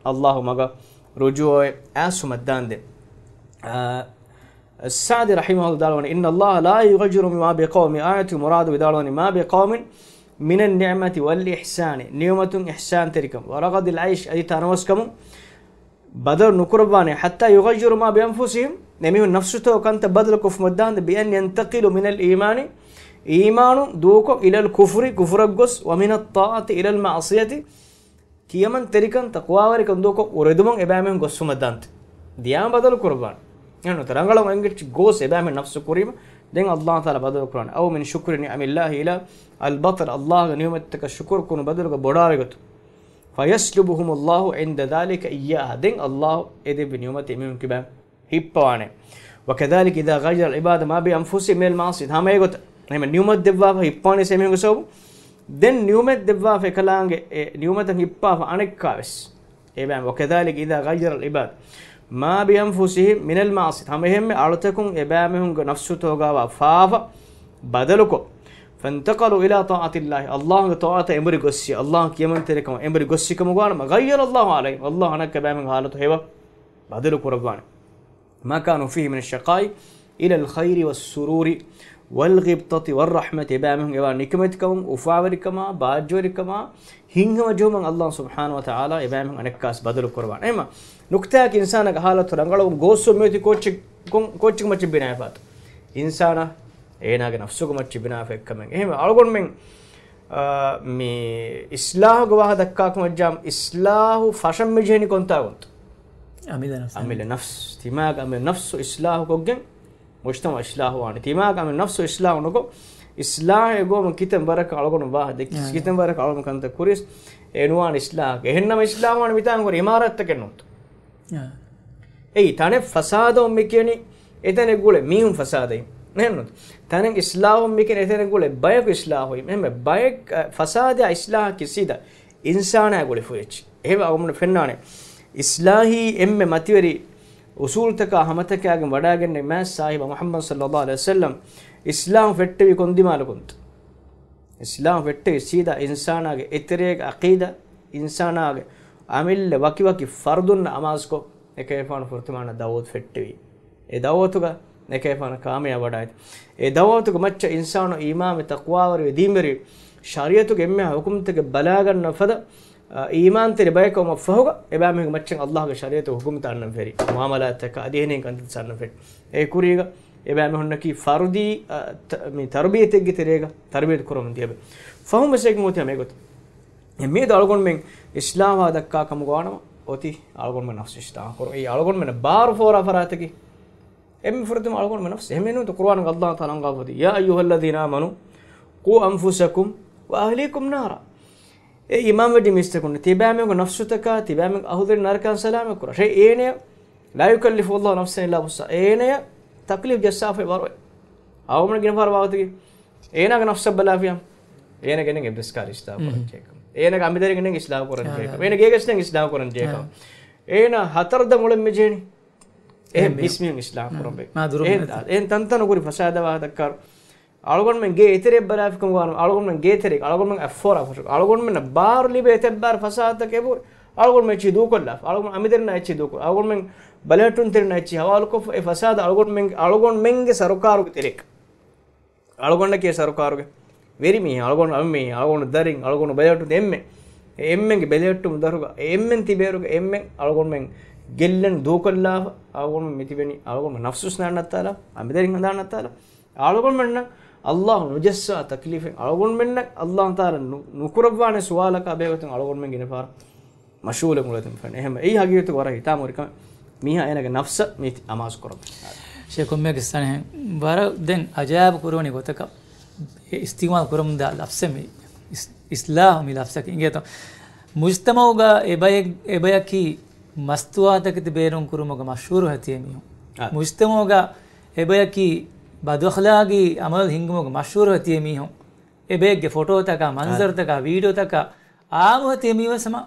އައްލާހު މަގަށް ރުޖޫޢަވެ އައިސްފުމަށްދާންދެން. އާ، އައްސަޢްދީ ރަޙިމަހުﷲ ވިދާޅުވަނީ، إن الله لا يغير ما بقوم، މި އާޔަތުގެ މުރާދު ވިދާޅުވަނީ، ما بقوم من النعمة والإحسان، ނިޢުމަތުން އިޙްސާންތެރިކަން، ورغد العيش، އަދި ތަނަވަސްކަމުން، ބަދަލު ނުކުރައްވާނެ، حتى يغيروا ما بأنفسهم، އެމީހުން ނަފްސުތޯ ކަންތައް ބަދަލު ކޮށްފުމަށްދާންދެން، بأن ينتقلوا من الإيمان، އީމާނުން ދޫކޮށް، إلى الكفر، ކުފުރަށްގޮސް، ومن الطاعة إلى المعصية، ކިޔަމަންތެރިކަން، ތަޤްވާވެރިކަން ދޫކޮށް، އުރެދުމަށް އެބައިމީހުން ގޮއްސުމަށްދާންދެން. ދިޔާ ބަދަލު ކުރައްވާނެ. އެހެންނޫންތަ؟ ރަނގަޅަށް އެނގިއްޖެ ގޯސް އެބައިމީހުން ނަފްސު ކުރީމަ، ދެން އައްލާހު ތާލާ ބަދަލު ކުރާނެ. أو من شكر نعم الله إلى البطر، އައްލާހުގެ ނިޢުމަތްތަކަށް ޝުކުރު ކުރުނު ބަދަލުގަ ބޮޑާވިގަތު. فيسلبهم الله عند ذلك إياها، ދެން އައްލާހު އެ ދެއްވި ނިޢުމަތެއް އެމީހުން ކިބައިން ހިއްޕަވާނެ. وكذلك إذا غير العباد ما بأنفسهم من المعاصي، ހަމަ އެގޮތަށް އެހެން ނިޢުމަތް ދެއްވާފަ ހިއްޕަވާނީ އެމީހުންގެ ސަބަބުން. ދެން ނިޢުމަތް ދެއްވާފަ އެކަލާނގެ އެ ނިޢުމަތަށް ހިއްޕާފަ އަނެއްކާވެސް އެބައިމީހުން، وكذلك إذا غير العباد ما بأنفسهم من المعاصي، ހަމައެހެންމެ އަޅުތަކުން އެބައިމީހުންގެ ނަފްސުތޯގަވާ ފާފަ ބަދަލުކޮށް، فانتقلوا إلى طاعة الله، އައްލާހުގެ ޠާޢަތަށް އެނބުރި ގޮއްސި، އައްލާހު ކިޔަމަންތެރިކަމަށް އެނބުރި ގޮއްސިކަމުގަވާނަމަ، غير الله عليهم، އައްލާހު އަނެއްކާ އެބައިމީހުންގެ ޙާލަތު ހެޔޮ ބަދަލު ކުރައްވާނެ. ما كانوا فيه من الشقاء إلى الخير والسرور والغبطة والرحمة، އެބައިމީހުން އެވާ ނިކަމެތިކަމުން، އުފާވެރިކަމާ، ބާއްޖަވެރިކަމާ، ހިތްހަމަޖެހުމަށް އައްލާހު ސުބްޙާނަހު ވަތަޢާލާ އެބައިމީހުން އަނެއްކާވެސް ބަދަލު ކުރައްވާނެ. އެހެންމަ ނުކުތާއަކީ އިންސާނާގެ ޙާލަތު ރަނގަޅުވުން ގޯސްވުން މިއޮތީ ކޯއްޗެއް، ކޮން، ކޯއްޗެއް މައްޗަށް ބިނާވެފަތޯ؟ އިންސާނާ އޭނާގެ ނަފްސުގެ މައްޗަށް ބިނާވެފަ އެއްކަމެއް. އެހެންމެ އަޅުގަނޑުމެން، އާ، މި އިޞްލާޙުގެ ވާހަކަ ދައްކާކަމަށްޖާ، އިޞްލާޙު ފަށަން މިޖެހެނީ ކޮންތާކުންތޯ؟ އަމިއްލަ ނަފްސު. އަމިއްލަ ނަފްސު. ތިމާގެ އަމިއްލަ ނަފްސު އިޞްލާޙުކޮށްގެން މުޖްތަމަޢު އިޞްލާޙުވާނެ. ތިމާގެ އަމިއްލަ ނަފްސު އިޞްލާޙު ނުކޮށް، އިޞްލާޙެއް ގޮވަމުން ކިތަން ވަރަކަށް އަޅުގަނޑު ވާހަކަ ދެއްކި، އާ، ކިތަން ވަރަކަށް އަޅުގަނޑު ކަންތައް ކުރިޔަސް އެ ނުވާނެ އިޞްލާޙަކަށް. އެހެންނަމަ އިޞްލާޙުވާނެ މިތާނގަ ހުރި އިމާރާތްތަކެއް ނޫންތޯ؟ އާ. އެއީ، ތަނެއް ފަސާދަވުން މި ކިޔަނީ، އެތަނެއް ގުޅޭ މީހުން ފަސާދައިން. އެހެންނޫންތޯ؟ ތަނެއް އިޞްލާޙުވުން މި ކިޔަނީ، އެތަނެއް ގުޅޭ ބަޔަކު އިޞްލާޙުވީ. އެހެންމެ ބައެއް، އަ، ފަސާދައާ އިޞްލާޙަކީ ސީދާ އިންސާނާ ގުޅިފަ އެއްޗެއް. އެހެންވެ އަޅުގަނޑު ފެންނާނެ، އިޞްލާޙީ އެންމެ މަތިވެރި އުޞޫލުތަކާ ހަމަތަކާގެން ވަޑައިގެންނެވި މާތް ސާހިބާ މުޙައްމަދު ޞައްލައްލާހު ޢަލައިހި ވަސައްލަމް އިޞްލާޙު ފެއްޓެވީ ކޮން ދިމާލަކުންތޯ؟ އިޞްލާޙު ފެއްޓެވީ ސީދާ އިންސާނާގެ އެތެރޭގެ ޢަޤީދާ، އިންސާނާގެ އަމިއްލަ ވަކިވަކި ފަރުދުންނަށް އަމާޒުކޮށް، އެކަލޭގެފާނު ފުރަތަމަ ދަޢުވަތު ފެއްޓެވީ. އެ ދަޢުވަތުގަ އެކައިފާނަށް ކާމިޔާބު ވަޑައިގަތީ. އެ ދައުވަތުގެ މައްޗަށް އިންސާނު އީމާންވެ ތަޤްވާވެރިވެ ދީންވެރިވެ، ޝަރީޢަތުގެ އެންމެހާ ޙުކުމްތަކެއް ބަލާގަންނަ ފަދަ، އާ، އީމާންތެރި ބަޔަކަށް ވުމަށް ފަހުގަ، އެބައިމީހުންގެ މައްޗަށް ﷲގެ ޝަރީޢަތުގެ ޙުކުމްތައް އަންނަން ފެށި، މުޢާމަލާތްތަކާ އަދި އެހެނިހެން ކަންތައްތައް އަންނަން ފެށި. އެ ކުރީގަ އެބައިމީހުންނަކީ ފަރުދީ، އާ، ތަ-، މި ތަރުބިޔަތެއްގެ ތެރޭގަ ތަރުބިޔަތު ކުރަމުން ދިޔަބެ. ފަހުން ވެސް އެކަން އޮތީ ހަމަ އެގޮތަށް. އެ މިއަދު އަޅުގަނޑުމެން އިޞްލާޙާ ދައްކާ ކަމުގަ ވާނަމަ، އޮތީ އަޅުގަނޑުމެން ނަފްސު އިޞްލާޙު ކުރުން. އެއީ އަޅުގަނޑުމެންނަށް ބާރު ފޯރާ ފަރާތަކީ. އެންމެ ފުރަތަމަ އަޅުގަނޑުމެން ނަފްސު. އެހެންވީމަ ޤުރުއާނުގަ ﷲ ތަޢާލާ އަންގާފަ އޮތީ، "يا أيها الذين آمنوا قوا أنفسكم وأهليكم نارا." އޭ އީމާންވެއްޖެ މީސްތަކުން، ތިބާމެންގެ ނަފްސުތަކާ، ތިބާމެން އަހުލުވެރި ނަރަކައިން ސަލާމަތް ކުރާށޭ. އޭނަޔަށް، "لا يكلف الله نفسا إلا وسعها." އޭނަޔަށް ތަކްލީފް ޖައްސާފައި ވަރުވެ. އަޅުގަނޑުމެން ގިނަ ފަހަރަށް ވާގޮތަކީ، އޭނާގެ ނަފްސަށް ބަލާފިޔާ، އޭނާ ގެނެން އެއްވެސް ކާރި އިސްލާހު ކުރަން ޖެހޭކަމަށް. އޭނާގެ އަނބިދަރި ގެނެން އިސްލާހު ކުރަން ޖެހޭކަމަށް. އޭނާ ގޭގެސް ގެނެން އިސްލާހު ކުރަން ޖެހޭކަމަށް. އޭނާ ހަތަރު ދަށް މުޅެން މި ޖެހެނީ. އެހެން މީހުން މިސްމީހުން އިސްލާހު ކުރަން ބެ. އެހެން ދާ-، އެހެން ތަންތަނު ކުރި ފަސާދަ ވާހަކަ ދައްކާރު. އަޅުގަނޑުމެން ގޭ އެތެރެއަށް ބަލާފިކަމުގަ ވާނަމަ، އަޅުގަނޑުމެން ގޭތެރެ، އަޅުގަނޑުމެން އަތްފޯރާ ފަށު، އަޅުގަނޑުމެންނަށް ބާރު ލިބޭ އެތައް ބާރު ފަސާދަތަކެއް އެބަހުރި. އަޅުގަނޑުމެން އެއްޗިހި ދޫކޮށްލާފަ. އަޅުގަނޑު އަނބިދަރިންނާ އެއްޗިހި ދޫކޮށް، އަޅުގަނޑުމެން ބަލަހައްޓުންތެރިންނާ އެއްޗިހި ހަވާލުކޮށްފަ، އެ ފަސާދަ އަޅުގަނޑުމެން، އަޅުގަނޑުމެންގެ ސަރުކާރުގެ ތެރޭގަ. އަޅުގަނޑަކީ ސަރުކާރުގެ ވެރި މީހެއް، އަޅުގަނޑު އަނބިމީހެއް، އަޅުގަނޑު ދަރިން، އަޅުގަނޑު ބަލަހައްޓުން އެންމެ، އެ އެންމެންގެ ބެލެހެއްޓުމު ދަރުގަ އެ އެންމެން ތިބޭރުގަ އެންމެން އަޅުގަނޑުމެން ގެއްލެން ދޫކޮށްލާފަ، އަޅުގަނޑުމެން މިތިބެނީ އަޅުގަނޑު ނަފްސު ނާންނައްތާލާ، އަނބިދަރިން ހަނދާންނައްތާލާ. އަޅުގަނޑުމެންނަށް ﷲ ނުޖައްސާ ތަކްލީފެއް، އަޅުގަނޑުމެންނަށް ﷲ ތަޢާލާ ނު-، ނުކުރައްވާނެ ސުވާލަކާ ބެހޭގޮތުން އަޅުގަނޑުމެން ގިނަ ފަހަރަށް މަޝްޣޫލެއް އުޅޭތަން ފެނޭ. އެހެން އެއީ ހަގީގަތުގަ ވަރަށް ހިތާމަވެރި ކަމެއް. މީހާ އޭނާގެ ނަފްސަށް މީތި އަމާޒު ކުރަން. ޝޭޚް ކޮންމެއަކަސް އަނެއް ވަރަށް ދެން އަޖާއިބު ކުރެވުނީ ގޮތަކަށް އެ އިސްތިޢުމާލު ކުރަމުންދާ ލަފްޒެއް މި އިސް-، އިސްލާހު މި ލަފްޒަކީ އިނގޭތޯ. މުޖްތަމަޢުގަ އެބައެއް-، އެބަޔަކީ މަސްތުވާތަކެތި ބޭނުން ކުރުމުގަ މަޝްހޫރު ހަތިޔަ މީހުން. އާ. މުޖްތަމަޢުގަ އެބަޔަކީ ބަދުއަޚްލާގީ ޢަމަލު ހިންގުމުގަ މަޝްހޫރު ހަތިޔަ މީހުން. އެބައެއްގެ ފޮޓޯތަކާ، އާ. މަންޒަރުތަކާ، ވީޑިއޯތަކާ އާއްމު ހަތިޔަ މީހުން ވެސް ހަމަ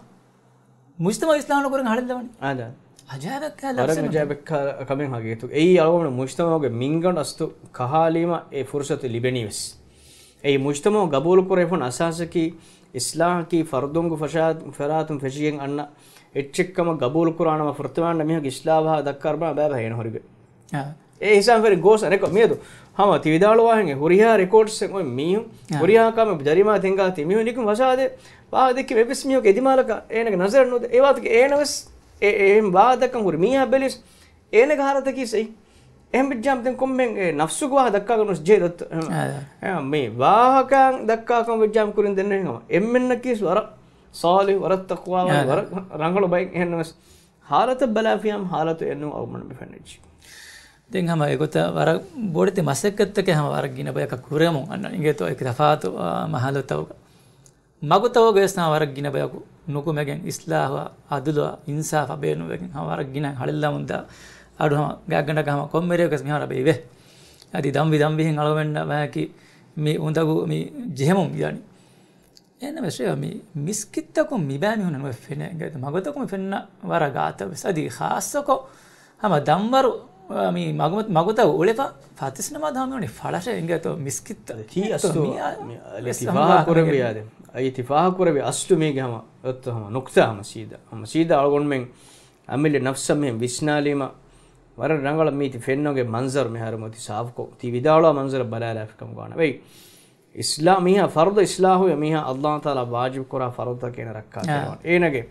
މުޖްތަމަޢު އިސްލާހު ނުކުރަން ހަޅެއްލަވަނީ. އާދެ. އަޖާއިބެއް ކަހަލަ ވަރަށް އަޖާއިބެއް ކަ-، ކަމެއް ހަގީގަތުގަ. އެއީ އަޅުގަނޑު މުޖްތަމަޢުގެ މިންގަނޑު އަސްލު ކަހާލީމަ އެ ފުރުޞަތު ލިބެނީ ވެސް. އެއީ މުޖްތަމަޢު ގަބޫލު ކުރެވިފަ އަސާސަކީ އިސްލާހަކީ ފަރުދުންގެ ފަށާ-، ފަރާތުން ފެށިގެން އަންނަ އެއްޗެއް ކަމަށް ގަބޫލު ކުރާނަމަ ފުރަތަމަ މީހަކު އިސްލާހު ދައްކާ ބައި ބައި އޭނަ ހުރިގެ. އާ. އެ ހިސާބުން ފެނި ގޯސް އަނެކޮ މިއަދު ހަމަ ތި ވިދާޅުވާހެން ހުރިހާ ރެކޯޑްސް އޮތް މީހުން، އާ. ހުރިހާ ކަމެއް ޖަރީމާ ތެނގާ ތި މީހުން ނިކުން ފަސާދެ ފަހަ ދެއްކި އެއްވެސް މީހަކު އެ ދިމާލަކަށް އޭނަގެ ނަޒަރެއް ނުދޭ. އެ ވާތަކެ އޭނަ ވެސް އެ-، އެހެން ވާ ދައްކަން ހުރި މީހާ ބެލިސް އޭނަގެ ހާލަތަކީ ސައި. އެހެން ވެއްޖާމަ ދެން ކޮންމެ އެ ނަފްސުގެ ވާހަ ދައްކާގަން ވެސް ޖެހޭ ދޮއްތަ؟ އާ. އެ، މި ވާހަކަ ދައްކާކަން ވެއްޖާމަ ކުރިން ދެންނެވި ހަމަ އެންމެންނަކީ ވަރަށް ޞާލިޙު، ވަރަށް ތަޤްވާވާ، އާ. ވަރަށް ރަނގަޅު ބައެއް އެހެންނަމަވެސް ހާލަތަށް ބަލާފިޔާމަ ހާލަތު އެންނު އަޅުގަނޑު މި ފެންނައްޖެ. ދެން ހަމަ އެގޮތަށް ވަރަށް ބޮޑެތި މަސައްކަތްތަކެއް ހަމަ ވަރަށް ގިނަ ބަޔަކަށް ކުރެވެމުން އަންނަ އިނގޭތޯ އެކި ތަފާތު، އާ، މަހަލުތަކުގަ. މަގުތަކުގަ ވެސް ހަމަ ވަރަށް ގިނަ ބަޔަކު ނުކުމެގެން އިސްލާހުއާ، އަދުލުއާ، އިންސާފާ ބޭނުންވެގެން ހަމަ ވަރަށް ގިނަ ހަޅެއްލަމުންދާ އަޑު ހަމަ ގާތްގަނޑަކަށް ހަމަ ކޮންމެ ރެއަކަސް މިހާރު ބެއިވޭ. އަދި ދަންވި ދަންވިހެން އަޅުގަނޑަށް ވާހަކަ މި އުނދަގޫ މި ޖެހެމުން މިދާނީ. އެހެންނަމަވެސް މި މިސްކިތްތަކުން މިބައިމީހުންނަށް ނުވެ ފެނޭ އިނގޭތޯ. މަގުތަކުން ފެންނަ ވަރަށް ގާތަށް ވެސް. އަދި ޚާއްޞަކޮށް ހަމަ ދަންވަރު، އާ، މި މަގު-، މަގުތައް އުޅެފަ ފަތިސް ނަމާދު ހަމަ މިވަނީ ފަޅަށޭ އިނގޭތޯ މިސްކިތްތައް. ތީ އަސްލު މި އާ، މި އަލި ވެސް ތި ހަމަ ފާހަގަ ކުރެވި އާދެ. އައި ތި ފާހަގަ ކުރެވި އަސްލު މީގެ ހަމަ އޮތްތޯ ހަމަ ނުކްތާ ހަމަ ސީދާ. ހަމަ ސީދާ އަޅުގަނޑުމެން އަމިއްލަ ނަފްސަށް މިހެން ވިސްނާލީމަ ވަރަށް ރަނގަޅަށް މީތި ފެންނަގެ މަންޒަރު މިހާރު މޮތި ސާފުކޮށް ތި ވިދާޅުވާ މަންޒަރަށް ބަލާލާފިކަމުގަ ވާނަމަ. އެއީ އިސްލާ-، މީހާ ފަރުޟު އިސްލާހުވެ މީހާ އައްލާހު ތަޢާލާ ވާޖިބު ކުރާ ފަރުޟުތަކެއް އޭނަ ރައްކާތެރިވާނެ. އާ. އޭނަގެ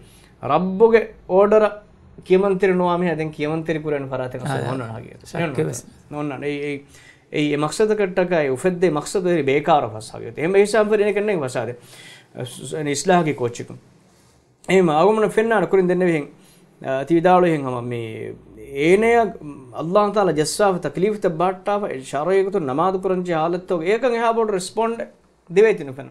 ރައްބުގެ އޯޑަރަށް ކިޔަމަންތެރި ނުވާ މީހާ ދެން ކިޔަމަންތެރި ކުރެވޭނެ ފަރާތެއް އަސްލު އާ. ނޯންނާނެ ހަގީގަތަށް. ޝައްކެއް ވެސް. ނޯންނާނެ. އެއީ، އެއީ، އެއީ އެ މަޤްޞަދަކަށްޓަކާ އެ އުފެއްދޭ މަޤްޞަދު ހެރި ބޭކާރު ފަސް ހަގީގަތަށް. އެހެން ހިސާބުން އޭނަ ކަންނޭނގެ ފަސާދެއް. އަސް-، އަސް-، އިސްލާހަކީ ކޯއްޗަކުން. އެހެން އަޅުގަނޑު ފެންނާނެ ކުރިން ދެންނެވިހެން، އާ، ތި ވިދާޅުވިހެން ހަމަ މި އޭނަޔަށް އައްލާހު ތަޢާލާ ޖައްސާފަ ތަކްލީފުތައް ބަހައްޓާފަ ޝަރުޢީ ގޮތުން ނަމާދު ކުރަންޖެހޭ ހާލަތުތަކުގަ އޭކަން އެހާ ބޮޑު ރެސްޕޮންޑެއް ދެވޭތީ ނުފެނޭ.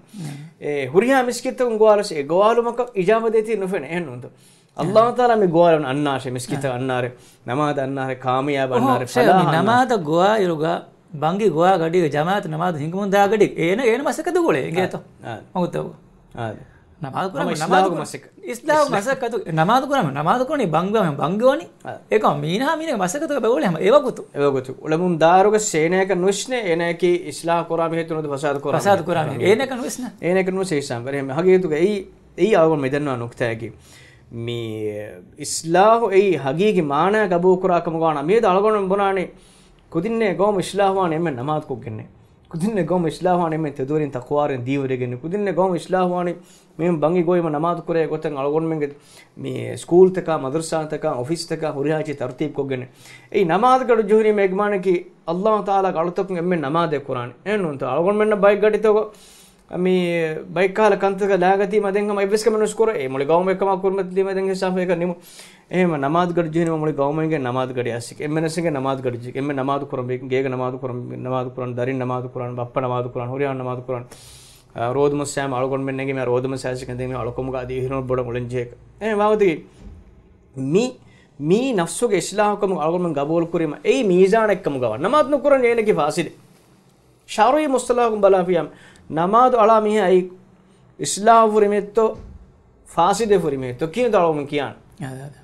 އެ ހުރިހާ މިސްކިތްތަކުން ގޮވާލަސް އެ ގޮވާލުމަކަށް އިޖާބަ ދޭތީ ނުފެނޭ. އެހެން ނޫންތޯ؟ އައްލާހު ތަޢާލާ މި ގޮވާލަން އަންނާށޭ، މިސްކިތަށް އަންނާރޭ، ނަމާދަށް އަންނާރޭ، ކާމިޔާބަށް އަންނާރޭ، ފަލާހަށް އަންނާރޭ. ނަމާދަށް ގޮވާއިރުގަ ބަންގި ގޮވާ ގަޑީގަ ޖަމާޢަތު ނަމާދު ހިނގުމުން ދާ ގަޑީ އޭނަ، އޭނަ މަސައްކަތު ގުޅޭ އިނގޭތޯ؟ އާ، އާ. މަގުތަކު. އާ. ނަމާދު ކުރާ، ހަމަ ނަމާދު އިސްލާހުގެ ކުރާ، މަސައްކަތް. އިސްލާހު އިސްލާ-، މަސައްކަތު، ނަމާދު ކުރާ، ނަމާދު ކުރަނީ ބަންގި ވަނީ، ބަންގި ވަނީ. އާ. އެކަމަ މީނަ ހަމަ މީނަގެ މަސައްކަތުގަ އެބަ އުޅޭ ހަމަ އެވަގުތު. އެވަގުތު. އުޅެމުން ދާއިރުގަ އޭނަޔަކަށް ނުވިސްނޭ، އޭނަޔަކީ އިސްލާހު ކުރާ މީހެއް ނޫން ފަސާދަ ކުރާ ފަސާދަ މީހެއް. ކުރާ މީހެއް. އޭނަޔަކަށް ނުވިސްނޭ. އޭނަޔަކަށް ނުވިސްނޭ ހިސާބު. އެހެން ހަގީގަތުގަ އެއީ، އެއީ އަޅުގަނޑު މި ދަންނަވާ ނުކްތާއަކީ. މި އިސްލާހު އެއީ ހަގީގީ މާނަޔާ ގަބޫލު ކުރާ ކަމުގަ ވާނަމަ މިއަދު އަޅުގަނޑު ބުނާނީ ކުދިންނޭ ގައުމު އިސްލާހުވާނީ އެންމެން ނަމާދުކޮށްގެންނޭ. ކުދިންނޭ ގައުމު އިސްލާހުވާނީ އެންމެން ތެދުވެރިން ތަޤްވާވެރިން ދީވެރިގެންނޭ. ކުދިންނޭ ގައުމު އިސްލާހުވާނީ މީހުން ބަނގި ގޮވީމަ ނަމާދު ކުރޭ ގޮތަށް އަޅުގަނޑުމެންގެ މި ސްކޫލްތަކާ، މަދަރުސާތަކާ، އޮފީސްތަކާ ހުރިހާ ޗީ ތަރުތީބުކޮށްގެންނޭ. އެއީ ނަމާދުގަޑު ޖެހުނީމަ އެގެ މާނައަކީ އައްލާހު ތަޢާލާގެ އަޅުތަކުން އެންމެން ނަމާދޭ ކުރާނީ. އެހެންނޫންތޯ؟ އަޅުގަނޑުމެންނަށް ބައެއް ގަޑިތަކު މި ބައެއްކަހަލަ ކަންތަކަށް ލާގަތީމަ ދެން ހަމަ އެއްވެސް ކަމެއް ނުސްކުރޭ. އެ މުޅި ގައުމެއް ކަމާ ކުރިމަތިލީމަ ދެން ހިސާބަށް އެކަން ނިމު. އެހެން ނަމާދުގަޑި ޖެހުނީމަ މުޅި ގައުމެއްގެ ނަމާދުގަޑި އައްސި. އެންމެނަށް އެނގޭ ނަމާދުގަޑި ޖެހި. އެންމެން ނަމާދު ކުރަން ބޭ. ގޭގަ ނަމާދު ކުރަން، ނަމާދު ކުރަން، ދަރިން ނަމާދު ކުރަން، ބައްޕަ ނަމާދު ކުރަން، ހުރިހާ ނަމާދު ކުރަން. އާ، ރޯދަމަސް ހަމަ އަޅުގަނޑުމެން އެނގޭ މި ރޯދަމަސް އައިސް ކަން ދެން މި އަޅުކަމުގަ އަދި އިހުނު ބޮޑަށް އުޅެން ޖެހޭ. އެ ވާގޮތަކީ މި، މީ ނަފްސުގެ އިސްލާހު ކަމުގަ އަޅުގަނޑުމެން ގަބޫލު ކުރީމަ އެއީ މީޒާނެއް ކަމުގަ ވާނެ. ނަމާދު ނުކުރަން އޭނައަކީ ފާސިދެއް. ޝަރުޢީ މުޞްޠަލަޙުން ބަލާފިއްޔާ ނަމާދު އަޅާ މީހާ އެއީ އިސްލާހު ފުރި މީހެއްތޯ ފާސިދެއް ފުރި މީހެއްތޯ ކިހިނެއްތޯ އަޅުގަނޑު ކިޔާނީ. އާދެ، އާދެ.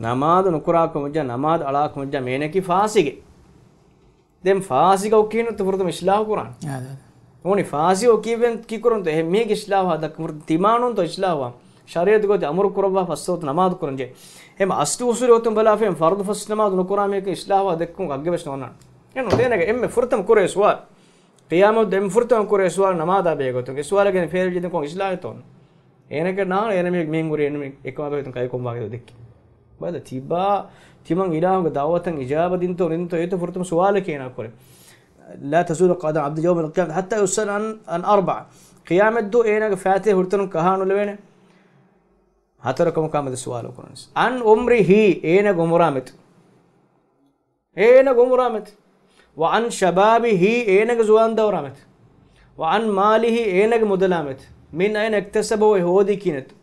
ނަމާދު ނުކުރާ ކަމުގަ، ނަމާދު އަޅާ ކަމުގަ މީނައަކީ ފާސިގެއް. ދެން ފާސިގަކު ކިހިނެއްތޯ ފުރަތަމަ އިސްލާހު ކުރާނީ. އާދެ، އާދެ. ނޫނީ ފާސިގަކު ކީއްވެ ކީކުރަންތޯ؟ އެހެން މީހެއްގެ އިސްލާހު ހަދަން ފުރަތަމަ ތިމާނުންތޯ އިސްލާހު ވާން؟ ޝަރީޢަތުގަ އޮތީ އަމުރު ކުރައްވާ ފަސް ވަގުތު ނަމާދު ކުރަން ޖެހޭ. އެހެން އަސްލު އުޞޫލު ގޮތުން ބަލާފައި ފަރުޟު ފަސް ނަމާދު ނުކުރާ މީހަކަށް އިސްލާހުވާ ދެއްކުން އަގެއް ވެސް ނޯންނާނެ. އެހެން ނުދޭނެގެ އެންމެ ފުރަތަމަ ކުރޭ ސުވާލު. ޤިޔާމަތް ދުވަހު އެންމެ ފުރަތަމަ ކުރޭ ސުވާލު ނަމާދާ ބެހޭގޮތުން. އެ ސުވާލަށް ގެން ފޭރި ޖެހިދިން ކޮން އިސްލާހެއްތޯ؟ އޭނަކަށް ނާން އޭނަ މީހެއް މީހެއް ހުރި އެންމެ އެކަމާ ބެހޭގޮތުން ކައިކޮން ވާހަކަ ދެއްކި. ބަލަ ތިބާ ތިމަން އިލާހުގެ ދަޢުވަތަށް އިޖާބަ ދިންތޯ ނުދިންތޯ އޭތޯ ފުރަތަމަ ސުވާލަކީ އޭނާ ކުރޭ. لا تزول قدم عبد يوم القيامة حتى يسأل عن، عن أربع. ޤިޔާމަތްދުވަހު އޭނާގެ ފައިތިލަ ހުރިތަނުން ކަހާ ނުލެވޭނެ. ހަތަރު ކަމަކާ މެދު ސުވާލު ކުރަން. عن عمره، އޭނާގެ އުމުރާ މެދު. އޭނާގެ އުމުރާ މެދު. وعن شبابه، އޭނާގެ ޒުވާން ދައުރާ މެދު. وعن ماله، އޭނާގެ މުދަލާ މެދު. من أين اكتسبه، އެ ހޯދީ ކިހިނެއްތޯ.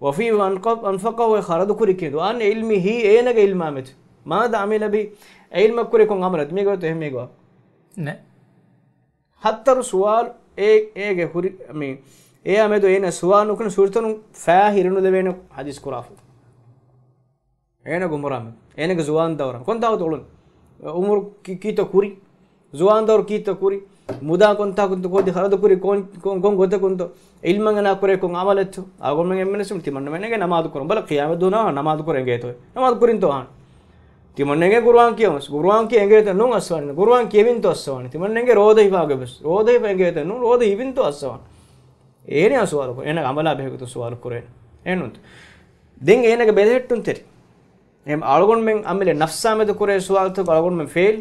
وفيما أنفقه، އެ ޚަރަދު ކުރީ ކިހިނެއްތޯ. وعن علمه، އޭނާގެ ޢިލްމާ މެދު. ماذا عمل به، ޢިލްމަށް ކުރި ކޮން ޢަމަލެއްތޯ؟ މީގެ ގޮތުން އެހެން މީގެ ނެ. ހަތަރު ސުވާލު އޭ، އޭގެ ހުރި، މި، އެއާ މެދު އޭނާ ސުވާލު ނުކުރި ހުރިތަނުން ފައިތިލަ ނުލެވޭނެ ޙަދީޘް ކުރާފަ. އޭނާގެ އުމުރާ މެދު. އޭނާގެ ޒުވާން ދައުރާ. ކޮންތާކުތޯ އުޅުން؟ އުމުރު ކި-، ކީއްތޯ ކުރީ؟ ޒުވާން ދައުރު ކީއްތޯ ކުރީ؟ މުދާ ކޮންތާކުތޯ ކޯދި ޚަރަދު ކުރީ؟ ކޮން، ކޮން، ކޮން ގޮތަކުންތޯ؟ ޢިލްމަށް އޭނާ ކުރޭ ކޮން ޢަމަލެއްތޯ؟ އަޅުގަނޑުމެން އެންމެން ވެސް ތިމަންނަމެން އެނގޭ ނަމާދު ކުރަން. ބަލަ ޤިޔާމަތް ދުވަހު ނަމާދު ކުރަން އެނގޭތޯ؟ ނަމާދު ކުރިންތޯ އަހާން. ތިމަންނަ އެނގޭ ޤުރުއާން ކިޔަން ވެސް. ޤުރުއާން ކިޔަން އެނގޭތޯ ނޫން އައްސަވާނެ. ޤުރުއާން ކިޔެވިންތޯ އައްސަވާނެ. ތިމަންނަ އެނގޭ ރޯދަ ހިފާ އެނގޭތޯ ނޫން ރޯދަ ހިފިންތޯ އައްސަވާނެ. އޭނާ ސުވާލު ކުރޭ. އޭނާ ޢަމަލާ ބެހޭގޮތުން ސުވާލު ކުރޭ. އެހެންނޫންތޯ؟ ދެން އޭނާގެ ބެލެހެއްޓުންތެރި. އެހެން އަޅުގަނޑުމެން އަމިއްލަ ނަފްސާ މެދު ކުރޭ ސުވާލުތަކުން އަޅުގަނޑުމެން ފެއިލް.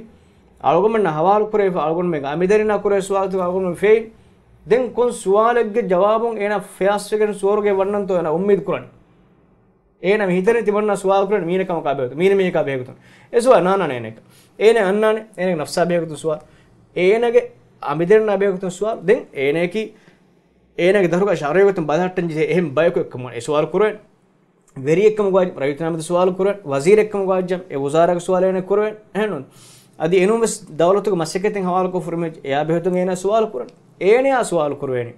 އަޅުގަނޑުމެންނަށް ހަވާލު ކުރެވިފަ އަޅުގަނޑުމެންގެ އަނބިދަރިންނާ ކުރޭ ސުވާލުތަކުން އަޅުގަނޑުމެން ފެއިލް. ދެން ކޮން ސުވާލެއްގެ ޖަވާބުން އޭނާ ފަޔާސްވެގެން ސުވަރުގެ ވަންނަންތޯ އޭނާ އުއްމީދު ކުރަނީ؟ އޭނާ މި ހިތަނީ ތިމަންނަ ސުވާލު ކުރަނީ މީނަ ކަމަކާ ބެހޭގޮތުން. މީނަ މީހަކާ ބެހޭގޮތުން. އެ ސުވާލު ނާންނާނެ އޭނައަކަށް. އޭނަ އަންނާނެ އޭނަގެ ނަފްސާ ބެހޭގޮތުން ސުވާލު. އޭނަގެ އަނބިދަރިންނާ ބެހޭގޮތުން ސުވާލު. ދެން އޭނައަކީ އޭނަގެ ދަރުގަ ޝަރުޢީ ގޮތުން ބަލަހައްޓަން ޖެހޭ އެހެން ބަޔަކު އެއްކަމުން އެ ސުވާލު ކުރެވެން. ވެރިއެއްކަމުގައި ރައްޔިތުންނާ މެދު ސުވާލު ކުރެވެން، ވަޒީރެއްކަމުގައި އެ ވުޒާރާގެ ސުވާލު އޭނަ ކުރެވެން. އެހެންނޫން. އަދި އެނޫން ވެސް ދައުލަތުގެ މަސައްކަތެއް ހަވާލުކޮށް ފުރިމަ އެޔާ ބެހޭތުން އޭނާ ސުވާލު ކުރަން. އޭނަޔާ ސުވާލު ކުރެވޭނެ.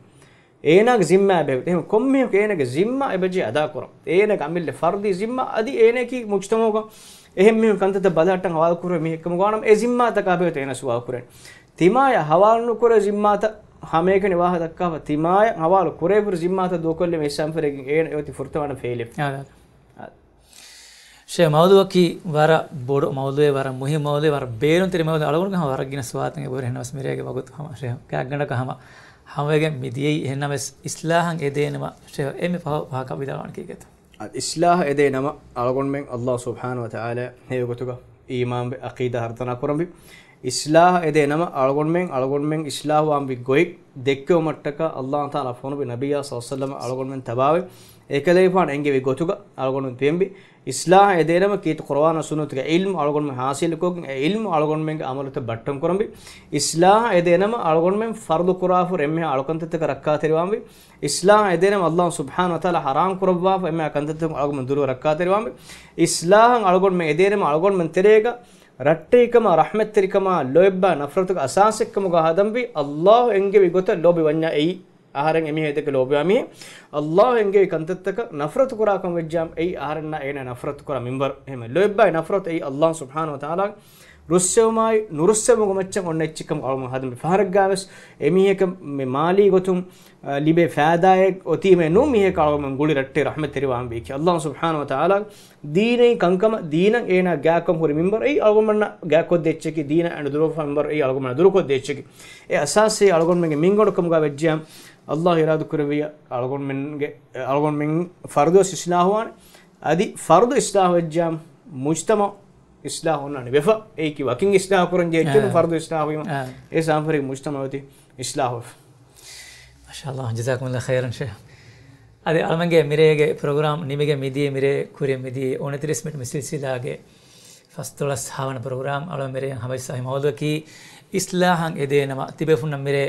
އޭނާގެ ޒިންމާ ބެހޭ. އެހެން ކޮންމީހަކު އޭނާގެ ޒިންމާ އެބަޖެހޭ އަދާކުރަން. އޭނާގެ އަމިއްލަ ފަރްދީ ޒިންމާ އަދި އޭނައަކީ މުޖްތަމަޢުގަ އެހެން މީހުން ކަންތައްތައް ބަލަހައްޓަން ހަވާލު ކުރެވޭ މީހެއްކަމުގަ ވާނަމަ އެ ޒިންމާތަކާ ބެހޭތޯ އޭނާ ސުވާލު ކުރޭނެ. ތިމާޔަށް ހަވާލު ނުކުރޭ ޒިންމާތައް ހަމައެކަނި ވާހަކަ ދައްކާފަ، ތިމާޔަށް ހަވާލު ކުރެވިފަ ހުރި ޒިންމާތައް ދޫކޮށްލީމަ އިސްލާމް ފަރީގެން އޭނަ އެއޮތީ ފުރަތަމަ ފެއިލެއް. އާ، އާ. ޝޭޚް މައުޟޫޢަކީ ވަރަށް ބޮޑު މައުޟޫޢެއް، ވަރަށް މުހިއްމު މައުޟޫޢެއް، ވަރަށް ބޭނުންތެރި މައުޟޫޢެއް. އަޅުގަނޑުގެ ހަމަ ވަރަށް ގިނަ ސުވާލުތައް އެބަހުރި. އެހެންނަމަވެސް މިރޭގެ ވަގުތު ހަމަ ޝޭޚް ގާތްގަނޑަކަށް ހަމަ ހަމަވެގެން މި ދިޔައީ. އެހެންނަމަވެސް އިސްލާހަށް އެދޭނަމަ ޝޭޚް އެންމެ ފަހު ވާހަކަ ވިދާޅުވާނީ ކީކޭތޯ؟ އަދި އިސްލާހަށް އެދޭ ނަމަ، އަޅުގަނޑުމެން އައްލާހު ސުބްޙާނަހު ވަތަޢާލާ ހެޔޮ ގޮތުގަ އީމާންވެ، ޢަޤީދާ ހަރުދަނާ ކުރަންވީ. އިސްލާހަށް އެދޭ ނަމަ، އަޅުގަނޑުމެން، އަޅުގަނޑުމެން އިސްލާހުވާންވީ ގޮތް ދެއްކެވުމަށްޓަކާ، އައްލާހު ތަޢާލާ ފޮނުވި ނަބިއްޔާ ޞައްލަﷲު ޢަލައިހި ވަސައްލަމަ އަޅުގަނޑުމެން ތަބާވެ، އެކަލޭގެފާނު އެންގެވި ގޮތުގަ އަޅުގަނޑުމެން ފެންވީ. އިސްލާހަށް އެދޭ ނަމަ، ކީރިތި ޤުރުއާނާ ސުންނަތުގެ ޢިލްމު އަޅުގަނޑުމެން ޙާޞިލުކޮށްގެން، އެ ޢިލްމު އަޅުގަނޑުމެންގެ ޢަމަލުތައް ބައްޓަން ކުރަންވީ. އިސްލާހަށް އެދޭ ނަމަ، އަޅުގަނޑުމެން ފަރުޟު ކުރާފަ ހުރި އެންމެހާ އަޅުކަންތައްތަކަށް ރައްކާތެރިވާންވީ. އިސްލާހަށް އެދޭނަމަ، އައްލާހު ސުބްޙާނަހު ވަތަޢާލާ ޙަރާމް ކުރައްވާފަ އެންމެހާ ކަންތައްތަކުން އަޅުގަނޑުމެން ދުރުވެ ރައްކާތެރިވާންވީ. އިސްލާހަށް އަޅުގަނޑުމެން އެދޭނަމަ، އަޅުގަނޑުމެން ތެރޭގަ ރައްޓެހިކަމާ، ރަޙްމަތްތެރިކަމާ، ލޯތްބާ ނަފްރަތުގެ އަސާސެއްކަމުގަ ހަދަންވީ. އައްލާހު އެންގެވި ގޮތަށް ލޯބިވަންޏާ އެއީ އަހަރެން އެމީހާ އެދެކެ ލޯބިވާ މީހެއް. އައްލާހު އެންގެވި ކަންތައްތަކަށް ނަފްރަތު ކުރާކަމަށް ވެއްޖާމަ، އެއީ އަހަރެންނާ އޭނާ ނަފްރަތު ކުރާ މިންވަރު. އެހެން ލޯތްބާއި ނަފްރަތު އެއީ އައްލާހު ސުބްޙާނަހު ވަތަޢާލާގެ ރުއްސެވުމާއި ނުރުއްސެވުމުގެ މައްޗަށް އޮންނަ އެއްޗެއްކަމަށް އަޅުގަނޑު ހަދަން. ފަހަރެއްގާވެސް އެމީހަކަށް މި މާލީ ގޮތުން، އަ، ލިބޭ ފައިދާއެއް އޮތީމޭ ނޫން މީހަކަށް އަޅުގަނޑުމެން ގުޅި ރައްޓެހި ރަޙްމަތްތެރިވާން ވީކީ. އައްލާހު ސުބްޙާނަހު ވަތަޢާލާ ދީނީ ކަންކަމަށް ދީނަށް އޭނާ ގާކޮށް ހުރި މިންބަރު އެއީ އަޅުގަނޑުމެންނަށް ގާކޮށްދޭ އެއްޗަކީ، ދީނަށް އަޑު ދުރުކޮށް މިންބަރު އެއީ އަޅުގަނޑުމެންނަށް ދުރުކޮށްދޭ އެއްޗަކީ. އެ އަސާސީ އަޅުގަނޑުމެންގެ މިންގަނޑު ކަމުގަ ވެއްޖިޔާ އައްލާހު އިރާދަކުރެއްވިއްޔާ އަޅުގަނޑުމެންގެ، އަޅުގަނޑުމެން ފަރުދުވެސް އިސްލާހުވާނެ. އަދި ފަރުދު އިސްލާހުވެއްޖިޔާ މުޖްތަމަޢު އިސްލާހު އޮންނާނެ ވެފަ. އެއީކީ ވަކިން އިސްލާހު ކުރަން ޖެހޭ އެއްޗެއް ނޫން، އާ. ފަރުދު އިސްލާހުވީމަ. އާ. އެ ސާފަރީ މުޖްތަމަޢު އޮތީ އިސްލާހުވެފަ. މާޝާﷲ، ޖަޒާކުމުﷲ ޚައިރަން ޝޭޚް. އަދި އަޅުމެންގެ މިރޭގެ ޕްރޮގްރާމް ނިމިގެން މިދިޔަ މިރޭ ކުރިން މިދިޔަ އޮނަތިރީސް މިނިޓް މި ސިލްސިލާގެ ފަސްދޮޅަސް ހާވަނަ ޕްރޮގްރާމް. އަޅުމެން މިރޭ ހަމަޖައްސާ މައުޟޫޢަކީ އިސްލާހަށް އެދޭނަމަ ތިބޭފުންނަށް މިރޭ،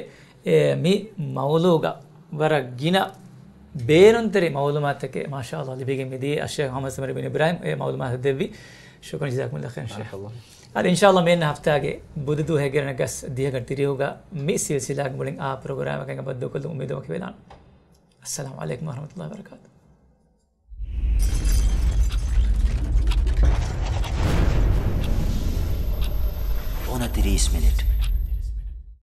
އެ، މި މައުޟޫޢުގަ ވަރަށް ގިނަ ބޭނުންތެރި މަޢުލޫމާތުތަކެއް މާޝާﷲ ލިބިގެން މިދިޔަ އައްޝޭޚް މުޙައްމަދު ސަމީރު ބިން އިބްރާހީމް އެ މަޢުލޫމާތު ދެއްވި. ޝުކުރަން ޖަޒާކުމުﷲ ޚައިރަން ޝޭޚް. މާޝާﷲ. އަދި އިންޝާﷲ މިއަންނަ ހަފްތާގެ ބުދު ދުވަހެއް ގެނައިރު ދިހަ ގަޑި ތިރީހުގަ މި ސިލްސިލާގެ މުޅިން އާ ޕްރޮގްރާމަކަށް އެނގި ބައްދަލުކޮށްލުމުގެ އުއްމީދު ވަކިވެލާނަން. އައްސަލާމު ޢަލައިކުމް ވަރަޙްމަތުﷲ ވަބަރަކާތުހު. އޮނަތިރީސް މިނިޓް